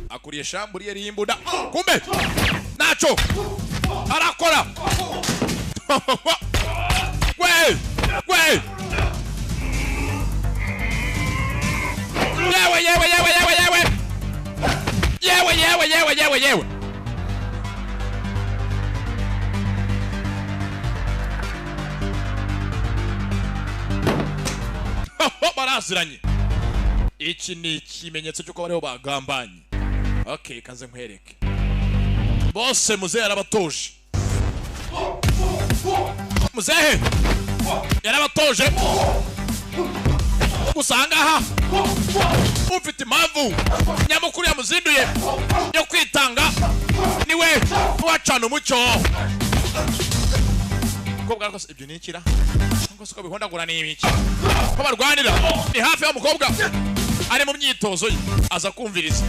Akuriye shamburiye y'imbunda. Kumbe! Nacho! Arakora! We! We! Yewe yewe yewe yewe yewe! Yewe yewe yewe yewe yewe! Baraziranye. Iki ni ikimenyetso cy'uko bariho bagambanye. Okay, kanze nkwereke. Bose muzehe yarabatoje. Muzehe yarabatoje. Gusa ngaha ufite impamvu nyamukuru yamuzinduye yo kwitanga niwe wacana umucyo. Mukobwa ariko ibyo ni ikira cyangwa se ko bihondagura ni ibiki ko barwanira ni hafi y'umukobwa ari mu myitozo ye, aza kumviriza,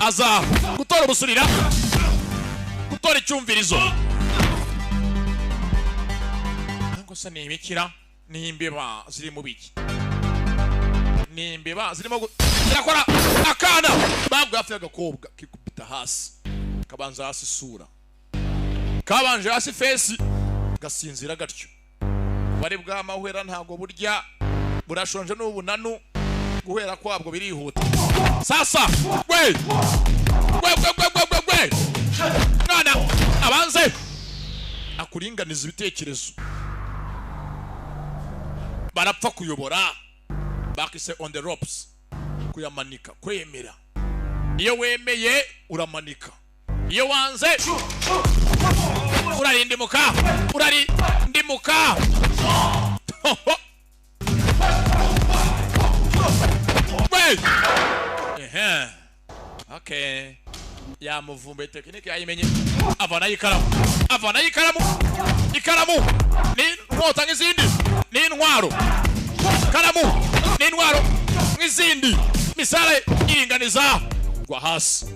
aza gutora ubusurira, gutora icyumvirizo. Cyangwa se ni ibikira ni imbeba ziri mu biki, ni imbeba zirimo zirakora akana babwa hafi y'agakobwa kikubita hasi, kabanza hasi isura, kabanje hasi fesi, gasinzira gatyo. Bari bwamahwera ntago burya burashonje n'ubunanu guhera kwabwo birihuta. Sasa we we we we we we mwana abanze akuringaniza ibitekerezo. Barapfa kuyobora bakise on the ropes, kuyamanika, kwemera. Iyo wemeye uramanika, iyo wanze urarindimuka, urarindimuka. Ehe. Okay. Yamuvumbuye tekinike yayimenye. Avana ikaramu. Avana ikaramu. Ikaramu ni inkota nk'izindi, ni intwaro. Karamu ni intwaro nk'izindi. Misale iringaniza gwa hasi.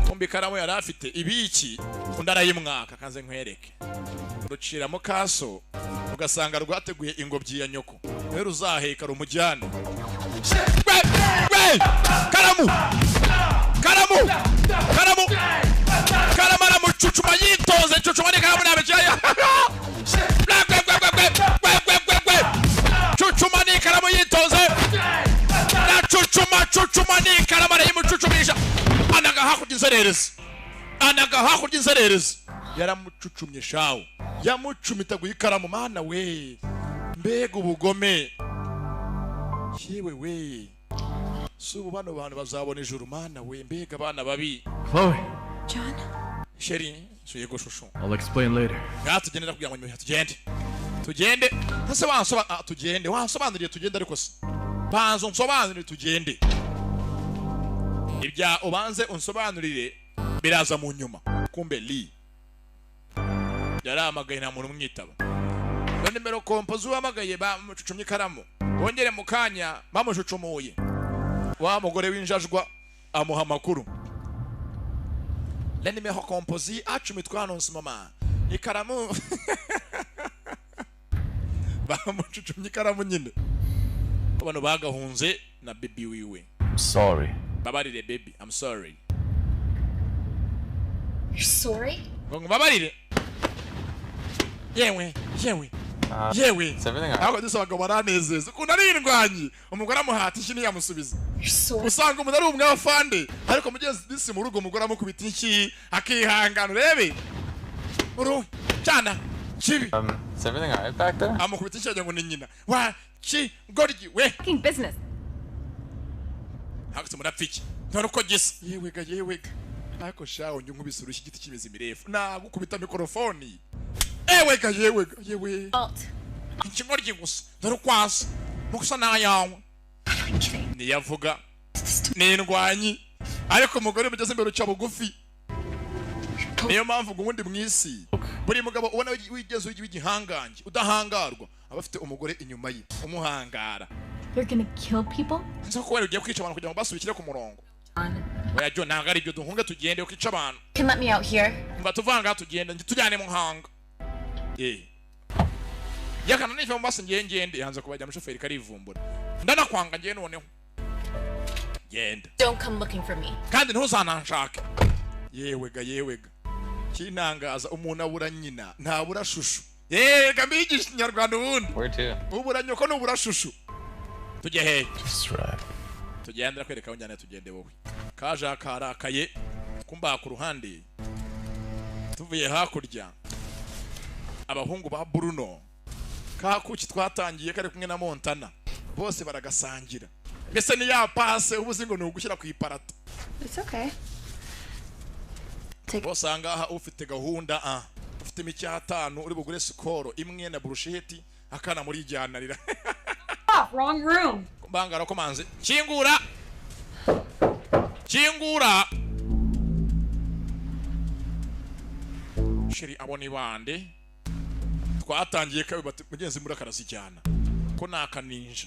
Kumbi ikaramu yari afite ibiki undi arayimwaka kanze nkwereke. Rucira mu kaso ugasanga rwateguye ingobyi ya nyoko. Rero uzaheka rumujyane. Karamu! Karamu! Karamu! Karamu aramucucuma yitonze, cucuma ni karamu nabijaya. Cucuma ni karamu yitonze. Na cucuma cucuma ni karamu arayimucucumisha. Anaga hakurya inzererezi. Anaga hakurya inzererezi. Yaramucucumye shawo. Yamucumitaguye ikaramu mana we. Mbega ubugome. Yewe we. Subu bano bantu bazabona ijuru mana we, mbega abana babi. Chloe. John. Sheri, suye shushu. I'll explain later. Ngatugendera kugira ngo nyuma tugende. Tugende. Ese wansoba tugende. Wansobanuriye tugende ariko se. Banzo nsobanurire tugende. Ibya ubanze unsobanurire biraza mu nyuma. Kumbe Lee yaramagaye nta muntu umwitaba. None nimero kompozi wamagaye bamucucumye ikaramu. Bongere mu kanya bamucucumuye. Wa mugore w'injajwa amuha amakuru. Le nimero kompozi acumitwa anonse mama. Ikaramu Bamucucumye ikaramu nyine. Abantu bagahunze na baby wiwe. I'm sorry. Babarire baby, I'm sorry. You're sorry? Ngo babarire. Yewe, yewe. Yewe. Is everything alright? Ntabwo dusa abagabo baranezeza. Ukuntu ari indwanyi. Umugore amuhata inshyi ntiyamusubiza. Sorry. Usanga umuntu ari umwafande, ariko mugenzi disi mu rugo umugore amukubita inshyi akihangana urebe. Uru cyana kibi. Is everything alright back there? Amukubita inshyi wagira ngo ni nyina. Wa ki goryi we. Fucking business. Ntabwo murapfa iki? Ntore uko gisa. Yewe ga yewe ga. Ariko shawo njye nkubise urushyi igiti kimeze mirefu. Nagukubita mikorofoni. Ewe ga yewe ga yewe. Alt. Ikigoryi gusa. Dore uko asa. Nuko usa n'ayawe. Niyavuga. Ni indwanyi. Ariko umugore mugeze imbere uca bugufi. Niyo mpamvu ngo ubundi mu isi buri mugabo ubona wigeze w'igihangange udahangarwa aba afite umugore inyuma ye umuhangara. You're gonna kill people? Nzi ko wari ugiye kwica abantu kugira ngo basubikire ku murongo. Oya John, ntabwo ari ibyo, duhunge tugende ukica abantu. You can let me out here. Mba tuvanga tugende tujyane mu hanga. Eh. Yakana niva mu basi ngiye ngende yanze kubajya mushoferi karivumbura. Ndanakwanga ngiye noneho. Genda. Don't come looking for me. Kandi ntuzananshake. Yewe ga yewe ga. Kinangaza umuntu abura nyina ntabura shushu. Yega mbigisha ikinyarwanda ubundi. Where to? Ubura nyoko nubura shushu. Tujye hehe? Just right. Tugende kwereka aho njyana tugende wowe. Kaje karakaye kumba ku ruhande. Tuvuye hakurya. Abahungu ba Bruno kakuki twatangiye kari kumwe na Montana bose baragasangira. Mbese ni ya passe ubuzi ngo ni ugushyira ku iparato. It's okay. Bose ahangaha ufite gahunda a ufite imicyatanu uri bugure sikoro imwe na burusheti akana muri ijyanarira. Wrong room. Bangara komanze. Kingura. Kingura. Sheri abone bande. Twatangiye kabi bati mugenzi muri akarasijyana. Ko nakaninja.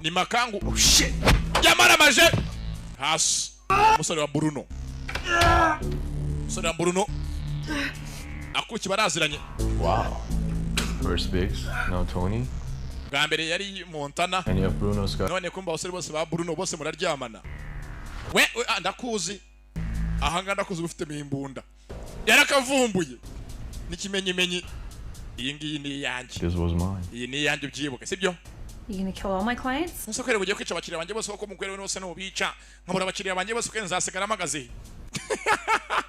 Ni makangu. Oh shit. Yamaramaje. Hasi. Umusore wa Bruno. Umusore wa Bruno. Akuki baraziranye. Wow. First Biggs, now Tony. Bwa mbere yari Montana. And you have Bruno's got. None kumva abasore bose ba Bruno bose muraryamana. We ndakuzi. Ahanga ndakuzi ufite mimbunda. Yarakavumbuye. N'ikimenyimenyi. Iyi ngiyi ni iyanjye. This was mine. Iyi ni iyanjye ubyibuke, sibyo? You gonna kill all my clients? Nse kwere ugiye kwica abakiriya banjye bose kuko mugwere wose nubica. Nkabura abakiriya banjye bose kwere nzasigara mpagaze.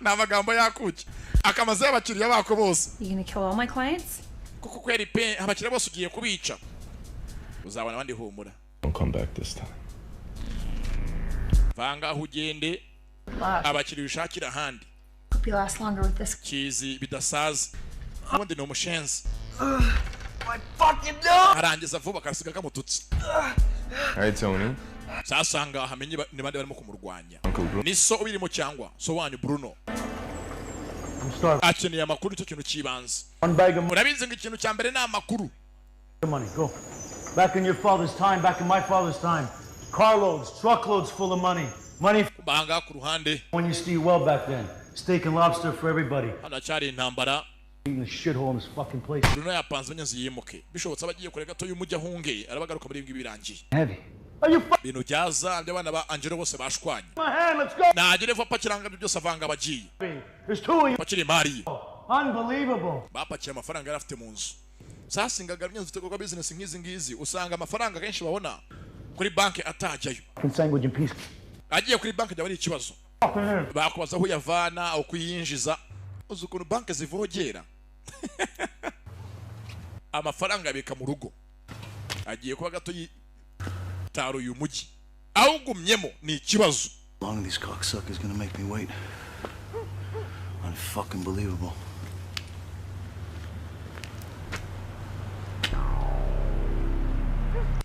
Ni amagambo yakuki. Akamaze abakiriya bako bose. You gonna kill all my clients? Kuko kweri pe abakiriya bose ugiye kubica. Uzabona abandi humura. Don't come back this time. Vanga aho ugende abakiriya ushakira ahandi. Hope you last longer with this. Kizi bidasaza. Ubundi ni umushenzi. My fucking nose! Arangiza vuba akasiga kamututse. Hey Tony. Sasanga hamenye ni bande barimo kumurwanya. Uncle Bruno. Ni so ubirimo cyangwa so wanyu Bruno. Akeneye amakuru icyo kintu cy'ibanze. One bag of Urabizi ngo ikintu cya mbere ni amakuru. money. Go. Back in your father's time, back in my father's time. Carloads, truckloads full of money. Money Banga ku ruhande. when you steal well back then. Steak and lobster for everybody. Hano cyari intambara. Eating the shithole in this fucking place. Bruno yapanze abanyazi yimuke. Bishobotse abagiye kure gato y'umujyi ahunge arabagaruka muri ibi birangiye. Heavy. Ibintu byaza by'abana ba Angelo bose bashwanye. My hand, let's go. Nagere vuba apakiranga ibyo byose avanga abagiye. There's two of you. Apakira imari ye. Unbelievable. Bapakiye amafaranga yari afite mu nzu. Sasingaga imyanzu ufite gukora business nk'izi ngizi usanga amafaranga kenshi babona kuri banki atajyayo. Fucking sandwich in peace. Agiye kuri banki byaba ari ikibazo. Bakubaza aho uyavana, uko uyinjiza. Uzi ukuntu banki zivogera. Amafaranga abika mu rugo. Agiye kuba gato yitaruye umujyi. Awugumyemo ni ikibazo. How long these cocksuckers gonna make me wait? Unfucking believable.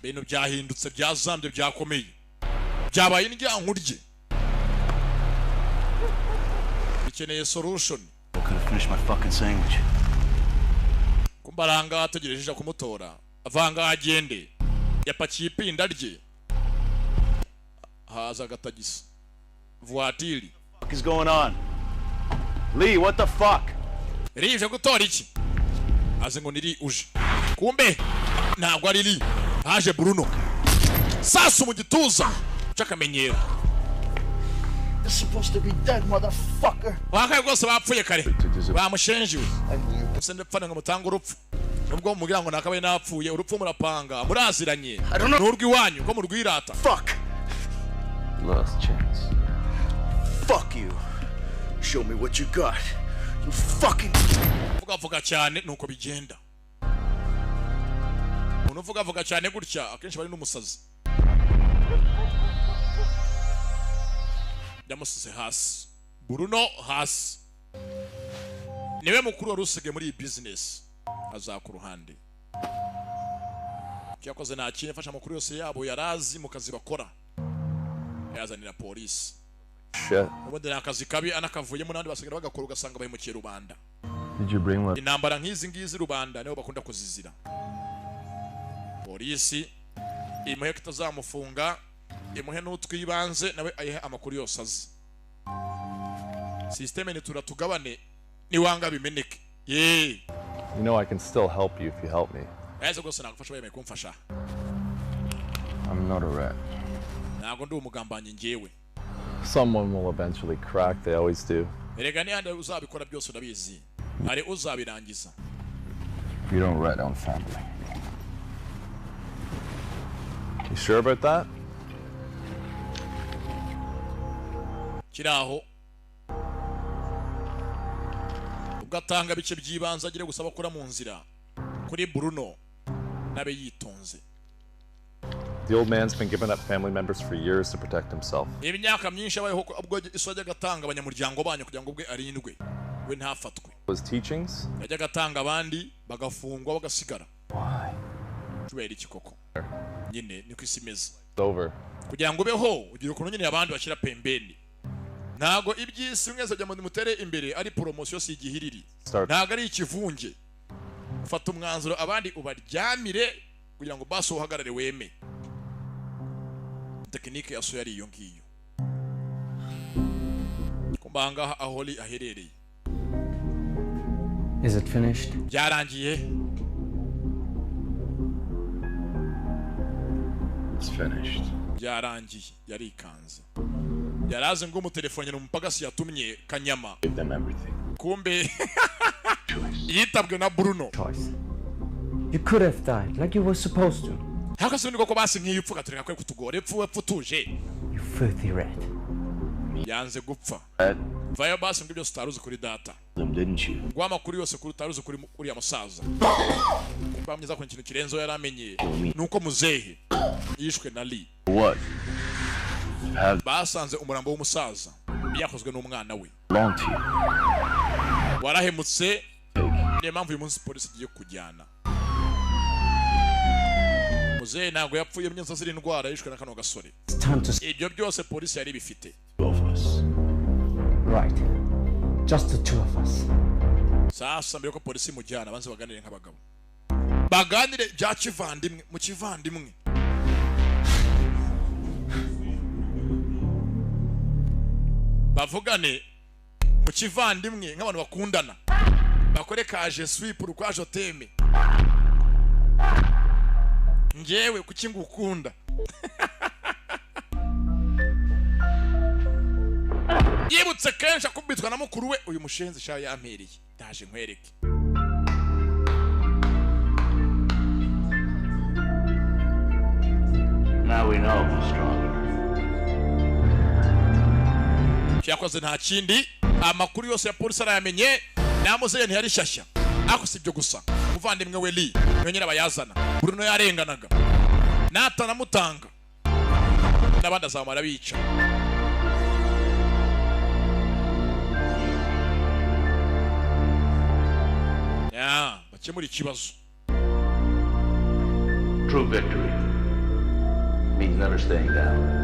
Ibintu byahindutse byazambye byakomeye. Byabaye indyankurye. Bikeneye solution. I could have finished my fucking sandwich. Kumbaranga ategereje kumutora. Avanga agende. Yapakiye ipinda rye. Haza agatagisi. Voitire. What is going on? Lee, what the fuck? Rije gutora iki? Aze ngo niri uje. Kumbe Ntabwo ari Lee, haje Bruno. Sasu mu gituza cy'akamenyero. You're supposed to be dead, motherfucker. Wakaye rwose bapfuye kare, bamushenjiwe. Gusa ndapfana ngo mutange urupfu, nubwo mugira ngo nakabaye napfuye. Urupfu murapanga, muraziranye n'urw'iwanyu ko murwirata. Fuck. Last chance. Fuck you. Show me what you got. You fucking. Vuga vuga cyane, nuko bigenda. Umuntu uvuga vuga cyane gutya akenshi bari n'umusazi. Yamusize hasi Bruno, hasi. Niwe mukuru wari usigaye muri iyi business, aza ku ruhande. Icyo yakoze nta kintu, yafashe amakuru yose yabo yarazi mu kazi bakora, yazanira polisi. Shit. Ubundi ni akazi kabi, anakavuyemo n'abandi basigara bagakora, ugasanga bahemukiye rubanda. Did you bring one? Intambara nk'izi ngizi rubanda nibo bakunda kuzizira. Polisi imuhe kitazamufunga, imuhe n'utwibanze, nawe ayihe amakuru yose azi. Sisiteme nitura tugabane, niwanga bimeneke ye. You know I can still help you if you help me. Ese rwose nagufasha wemeye kumfasha. I'm not a rat. Ntabwo ndi umugambanyi njyewe. Someone will eventually crack, they always do. Erega nihandi uzabikora byose urabizi, hari uzabirangiza. You don't rat on family. You sure about that? Kiri aho ubwo atanga bice by'ibanze agire gusaba akora mu nzira kuri Bruno, nabe yitonze. The old man's been giving up family members for years to protect himself. Imyaka myinshi abayeho ko ubwo iso ajyaga atanga abanyamuryango banyu kugira ngo ubwe arindwe, we ntafatwe. His teachings? Yajyaga atanga abandi bagafungwa bagasigara. Kubera iki koko? Nyine niko isi imeze. It's over. Kugira ngo ubeho ugira ukuntu nyine abandi bashyira pembeni. Ntago iby'isi mwese bya mutere imbere ari poromosiyo, si igihiriri. Start. Ntago ari ikivunge. Fata umwanzuro abandi ubaryamire kugira ngo basi uhagarare weme. Tekinike ya so yari iyo ngiyo. Kumba ahangaha aho Lee aherereye. Is it finished? Byarangiye? It's finished. Byarangiye. Yarikanze, yarazi ngo umutelefone umupagasi yatumye kanyama. Give them everything. Kumbe yitabwe na Bruno. Choice. You could have died like you were supposed to. Haka se niko ko basi nk'iyo upfuka tureka kwe kutugora, epfu wepfu utuje. You filthy rat. Yanze gupfa. Rat. Vayo basi ngo byose utaruzi kuri data. Them, didn't you? Ngo amakuru yose kuri utaruzi kuri uriya musaza. Kumba mwiza ku kintu kirenzeho yaramenye nuko muzehe yishwe na Lee. What? Have Basanze umurambo w'umusaza byakozwe n'umwana we. belong to you. Warahemutse, niyo mpamvu uyu munsi polisi igiye kujyana muzehe. Ntabwo yapfuye myenza ziri indwara, yishwe na kano gasore. It's time to. Ibyo byose polisi yari ibifite. Right. Just the two of us. Sasa mbere ko polisi imujyana, banze baganire nk'abagabo, baganire bya kivandimwe mu kivandimwe. Bavugane mu kivandimwe nk'abantu bakundana, bakore ka je suis pourquoi je t'aime, njyewe kuki ngukunda. Yibutse kenshi akubitwa na mukuru we. Uyu mushenzi sha yampereye, ndaje nkwereke. Now we know who's stronger. Icyo yakoze nta kindi, amakuru yose ya polisi arayamenye. Namuzeyo ntiyari shyashya. Ariko si ibyo gusa, umuvandimwe we Lee niwe nyirabayazana. Bruno yarenganaga, natanamutanga n'abandi azamara bica. Ya bakemura ikibazo. True victory means never staying down.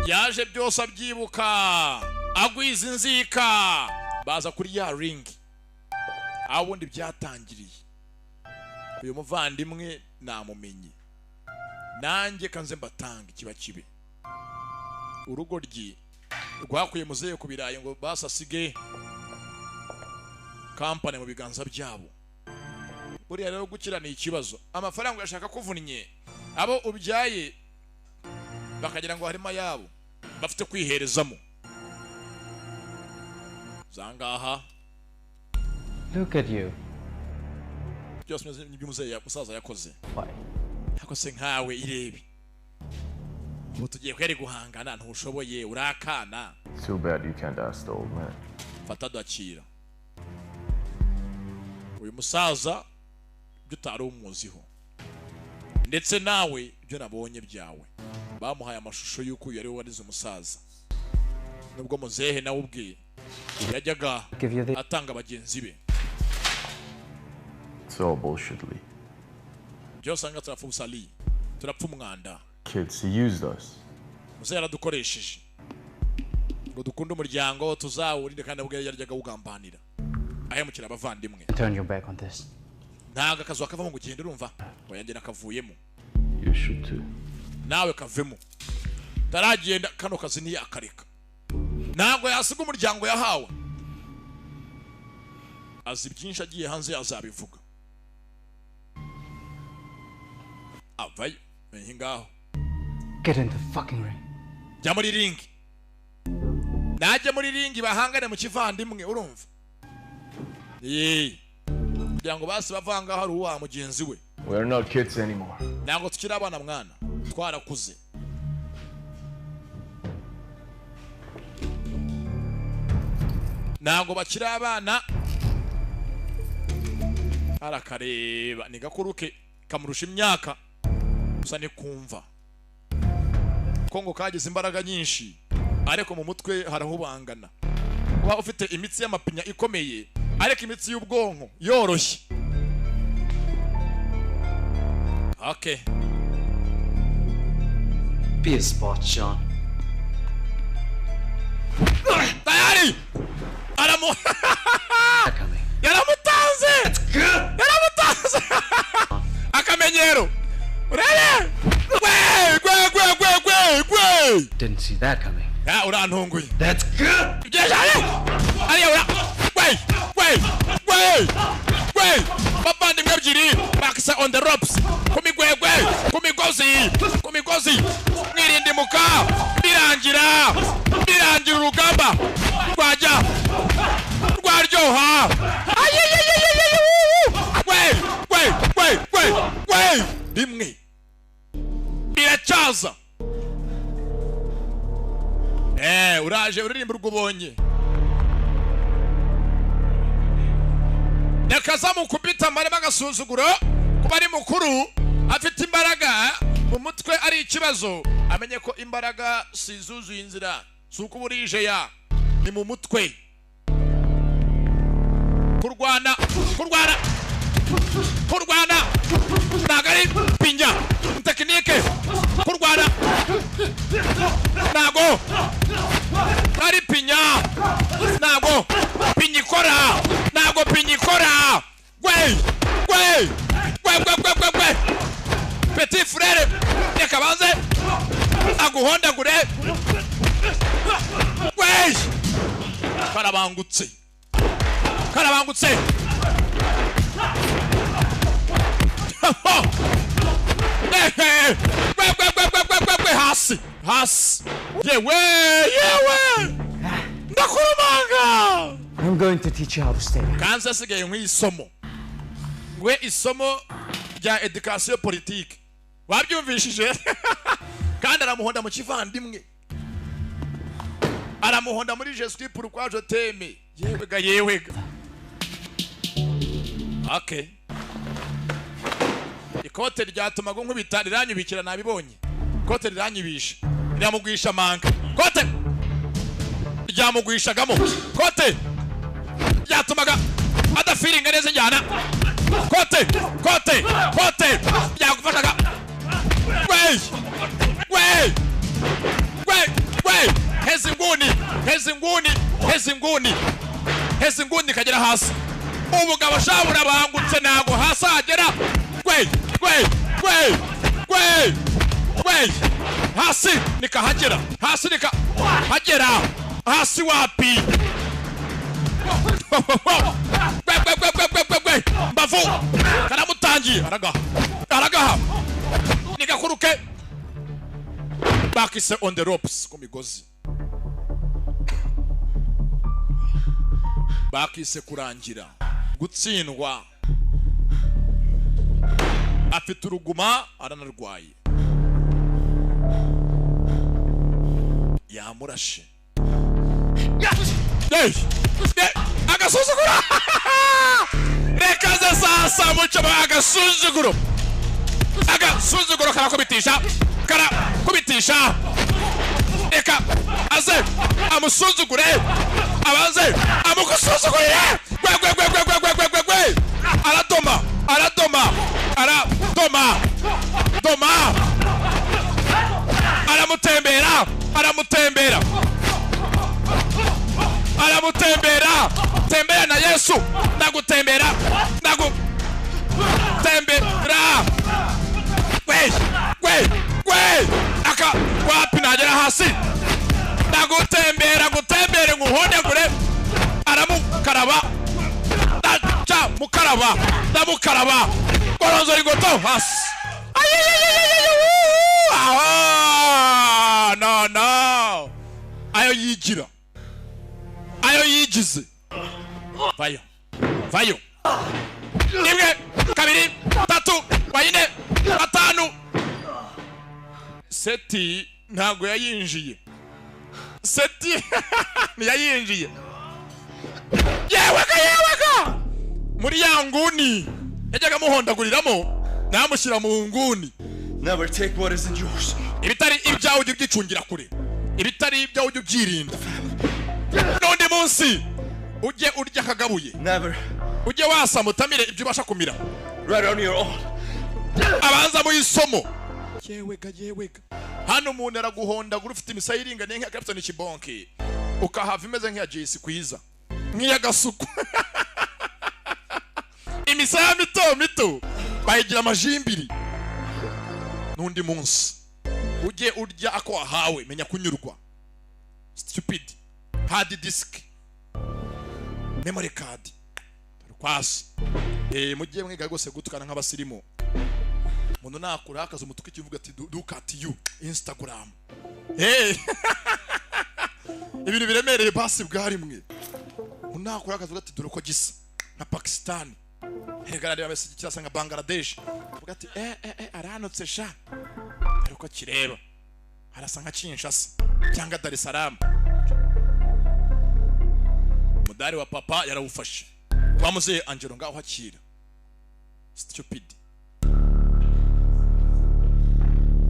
Yaje byose abyibuka, agwiza inzika. Baza kuri ya ringi aho ubundi byatangiriye. Uyu muvandimwe namumenye nanjye kanze mbatanga ikiba kibe. Urugo ryi Rwakuye muzehe ku birayi ngo basasige kampani mu biganza byabo. Buriya rero gukira ni ikibazo, amafaranga uyashaka kuvunnye, abo ubyaye bakagira ngo harimo ayabo bafite kwiherezamo zangaha. Look at you. Byose nibyo umuzehe musaza yakoze. Ariko se nkawe irebe ubu tugiye kweri guhangana, ntushoboye, urakana. Too bad you can't ask the old man. Fata dakira uyu musaza ibyo utari umuziho, ndetse nawe ibyo nabonye byawe. Bamuhaye amashusho y'uko uyu ari we warize umusaza, nubwo muzehe nawe ubwe yajyaga Give you the- atanga bagenzi be. It's all bullshit, Lee. Byose usanga turapfa ubusa Lee, turapfa umwanda. Kids, he used us. Muzehe yaradukoresheje ngo dukunde umuryango tuzawurinde, kandi ubwo yaryaga awugambanira ahemukira abavandimwe. Turn your back on this. Ntabwo akazu kavamo ngo ugende, urumva? Oya, njye nakavuyemo. You should too. Nawe kavemo. Taragenda kano kazi ntiyakareka, ntabwo yasiga umuryango yahawe. Azi byinshi, agiye hanze azabivuga. Avayo iyi ngaho. Get in the fucking ring. Jya muri ringi, najya muri ringi bahangane mu kivandimwe, urumva? Yee, kugira ngo basi bavanga hari uwa mugenzi we. We're not kids anymore. Ntabwo tukiri abana mwana, twarakuze. Ntabwo bakiri abana. Arakareba ni gakuru ke kamurusha imyaka gusa, nikumva ko ngo kagize imbaraga nyinshi, ariko mu mutwe harahubangana. Kuba ufite imitsi y'amapinya ikomeye ariko imitsi y'ubwonko yoroshye. Okay. Be a sport, Sean. Tayari aramu yaramutanze, yaramutanze akamenyero urebe gwe gwe gwe gwe gwe gwe. Didn't see that coming. Ya, urantunguye. That's good. Byejare ariya ura gwe gwe gwe gwe. Bavandimwe ebyiri bakisa on the ropes, ku migwegwe, ku migozi, ku migozi, mwirindimuka birangira, birangira urugamba rwajya rwaryoha. Gwe gwe gwe gwe gwe rimwe biracyaza. Uraje uririmba urwo ubonye. Yakazamukubita amarema agasuzuguro kuba ari mukuru afite imbaraga mu mutwe ari ikibazo. Amenye ko imbaraga sizuzuye inzira, si uko uburije ya ni mu mutwe. Kurwana, kurwana, kurwana ntabwo ari pinya tekinike. Kurwana ntabwo ari pinya, ntabwo pinya ikora, ntabwo pinya ikora. Gwe gwe gwe gwe gwe gwe gwe. Petit frere reka banze aguhondagure. Gwe karabangutse, karabangutse. Gwe gwe gwe gwe gwe gwe gwe. Hasi hasi. Yewe yewe, ndakurumanga. I'm going to teach you how to stay. Kanze asigaye nk'isomo ngwe isomo rya education politique, wabyumvishije? Kandi aramuhonda mu kivandimwe, aramuhonda muri je suis pourquoi je t'aime. Yewega yewega. Okay, ikote ryatumaga nkubita riranyubikira, nabibonye. Ikote riranyibisha, riramugwisha amanga. Kote ryamugwishagamo, kote ryatumaga adafiringa neza injyana. Kote kote kote ryagufashaga. Gwe gwe gwe gwe. Heza inguni, heza inguni, heza inguni, heza inguni kagera hasi. Umugabo shabura bangutse ntabwo hasi agera. Gwe gwe gwe gwe gwe. Hasi nikahagera, hasi nikahagera. Hasi wapi? Mbavu karamutangiye, aragaha, aragaha nigakuruke. Bakise On the Ropes, ku migozi. Bakise kurangira, gutsindwa. Afite uruguma, aranarwaye, yamurashe. Hey! Hey! Agasuzuguro! Reka ze sasa muco, agasuzuguro, agasuzuguro karakubitisha, karakubitisha. Reka aze amusuzugure, abanze amukusuzugurire. Gwe gwe gwe gwe gwe gwe gwe gwe gwe. Aradoma, aradoma, aradoma, doma. Aramutembera, aramutembera, aramutembera. Tembera na Yesu, ndagutembera, ndagutembera. We we we, aka wapi, nagera hasi. Ndagutembera, gutembere, nguhondagure. Aramukaraba, ndaca mukaraba, ndamukaraba. Goronzora ingoto hasi. Aho no no, ayo yigira, ayo yigize. Vayo, vayo. Rimwe, kabiri, tatu, 4, 5. Seti ntabwo yayinjiye. Seti ntiyayinjiye. Yewega, yewega! Muri ya nguni yajyaga amuhondaguriramo, namushyira mu nguni. Never take what isn't yours. Ibitari ibyawe ujye ubyicungira kure, ibitari ibyawe ujye ubyirinda. N'undi munsi ujye urya akagabuye. Never. Ujye wasama utamire ibyo ubasha kumira. Right on your own. Abanza mu isomo. Yewega, yewega! Hano umuntu araguhondagura ufite imisaya iringaniye nk'iya Clapton Kibonke, ukahava imeze nk'iya Jay Kwiza, nk'iy'agasuku. Imisaya mito mito bayigira amajimbiri. N'undi munsi ujye urya ako wahawe, menya kunyurwa. Stupid. Hard disk, memory card, kwasi. Mujye mwiga rwose gutukana nk'abasirimu. Umuntu nakura akaza umutuku ikivuga ati "Look at you Instagram". Ibintu biremereye basi bwarimwe. Umuntu nakura akaza ati "Dore uko gisa nka Pakistan." Hega areba message kirasa nka Bangladesh. Avuga ati "Eh eh eh, aranotse sha." Dore uko kireba, arasa nka Kinshasa cyangwa Dar es Salaam. Umudari wa papa yarawufashe. Bamuze Angelo, ngaho hakira. Stupid.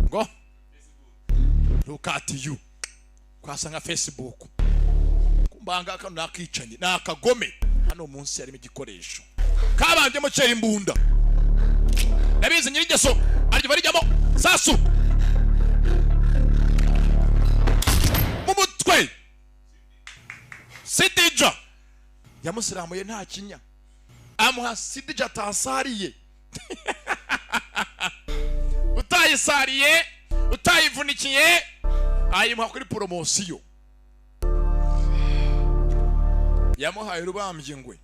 Ngo "Look at you", kwasa nka Facebook. Kumbanga kano nakicanye nakagome. Hano munsi harimo igikoresho kabanjemo cyera imbunda. Ndabizi nyirigeso aryo barijyamo sasu mu mutwe. Sidija yamusiramuye nta kinya, amuha Sidija atasariye. Utayisariye, utayivunikiye, ayimuha kuri poromosiyo. Yamuhaye rubambye ngwe.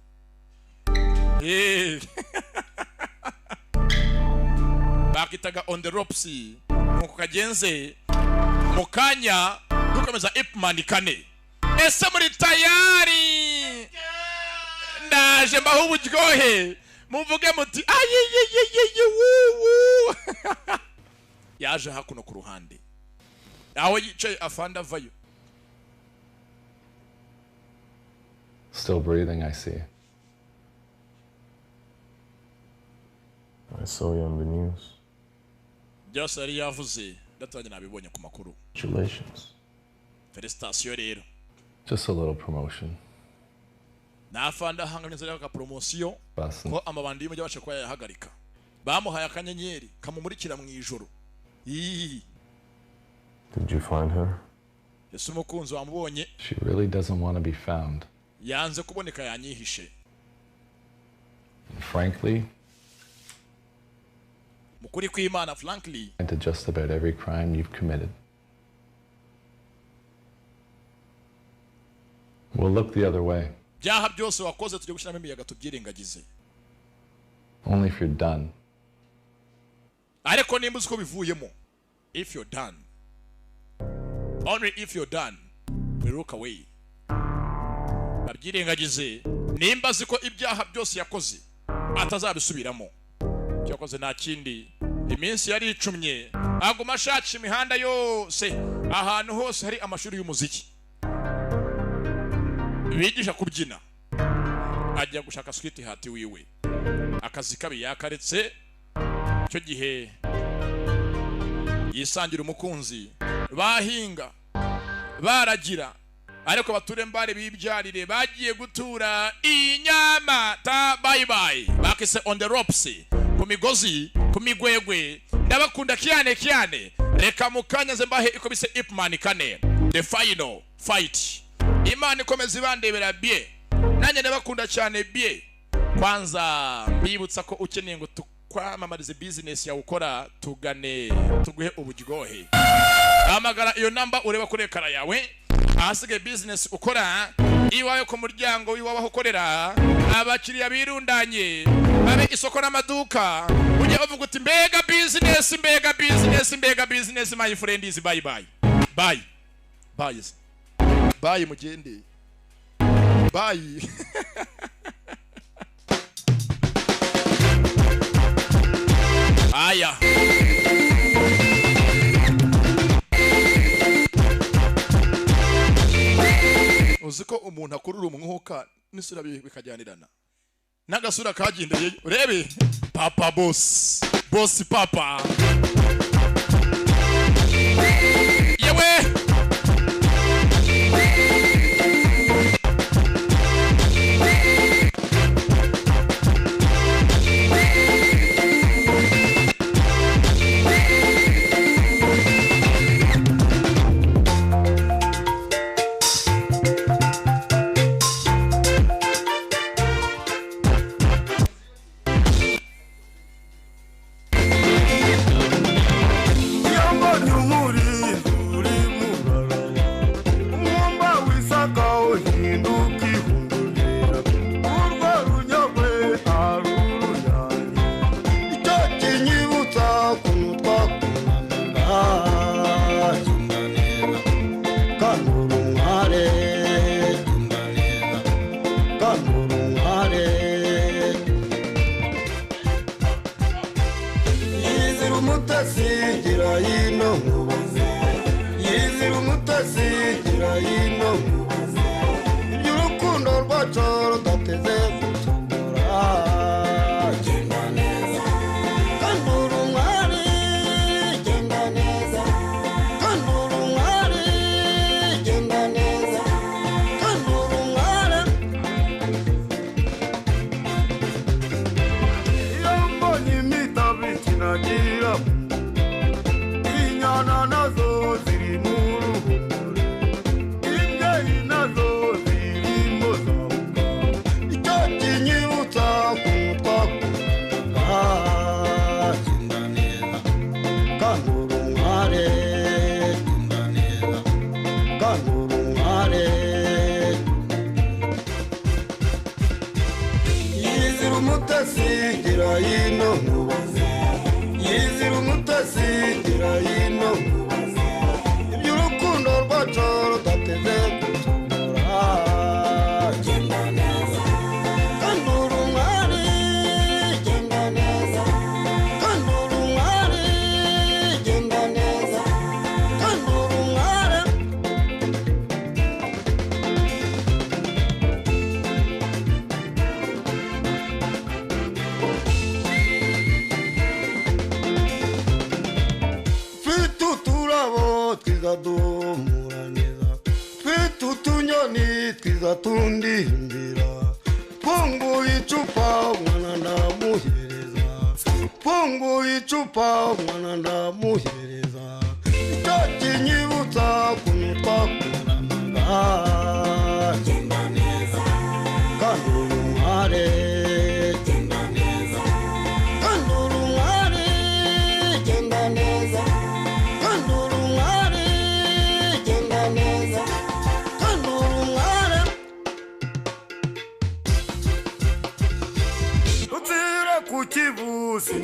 Bakitaga On the Ropes. Nkuko kagenze mu kanya dukomeza Ip Man 4. Ese muri tayari? Ndaje mbaho uburyohe, muvuge muti "Ayiyiyiyyi wuwu". Yaje hakuno ku ruhande aho yicaye afande avayo. Still breathing, I see. I saw you on the news. Byose yari yavuze ndatangiye nabibonye ku makuru. Congratulations. Félicitations rero. Just a little promotion. Nafanda ahanganye nzira ka promotion Basi. ko amabandi y'umujyi abasha kuba yayahagarika. Bamuhaye akanyenyeri kamumurikira mu ijoro. Ii. Did you find her? Ese umukunzi wamubonye? She really doesn't want to be found. Yanze kuboneka, yanyihishe. And frankly, Mukuri kw'Imana, frankly, to just about every crime you've committed. We'll look the other way. Byaha byose wakoze tujye gushyiramo imiyaga tubyirengagize. Only if you're done. Ariko nimba uzi ko bivuyemo, if you're done, only if you're done we look away. Babyirengagize nimba azi ko ibyaha byose yakoze atazabisubiramo. Icyo yakoze nta kindi, iminsi yari icumye aguma ashakisha imihanda yose, ahantu hose hari amashuri y'umuziki bigisha kubyina, ajya gushaka sweetheart wiwe. Akazi kabi yakaretse icyo gihe yisangira umukunzi, bahinga baragira, ariko bature mbare bibyarire, bagiye gutura inyamata. Bye bye, bakise on the ropes, ku migozi, ku migwegwe. Ndabakunda cyane cyane. Reka mukanya ze mbahe iko bise Ip Man 4, the final fight. Imana ikomeza ibandebera bie, nanjye ndabakunda cyane bie. Kwanza mbibutsa ko ukeneye ngo tukwamamarize business yawe ukora, tugane tuguhe uburyohe. Hamagara iyo namba ureba kuri ekara yawe, ahasigaye business ukora iwawe ku muryango w'iwawe aho ukorera, abakiriya birundanye babe isoko n'amaduka, ujye uvuga uti mbega business, mbega business, mbega business, my friend is bye bye bye bye bye, mugende bye. Aya uzi ko umuntu akurura umwuka n'isura bikajyanirana n'agasura kagendeye. Urebe papa boss, boss papa yewe.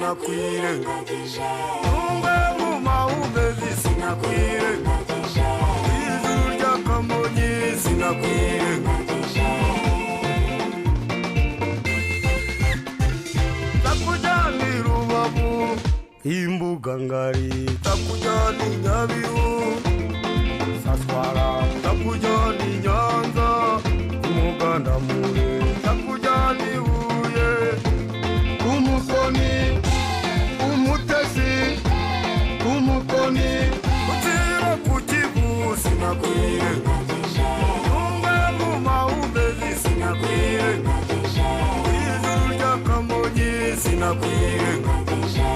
Sinakwirengagije Numve mu mahumbezi sinakwirengagije Ijuru rya Kamonyi sinakwirengagije Ndakujyana i Rubavu imbuga ngari ndakujyana i Nyabihu Saswara ndakujyana i Nyanza ku Muganda mure ndakujyana i Huye Umukoni umutesi umukoni utira ku Kivu sinakwirengagije Numve mu mahumbezi sinakwirengagije Ijuru rya Kamonyi sinakwirengagije.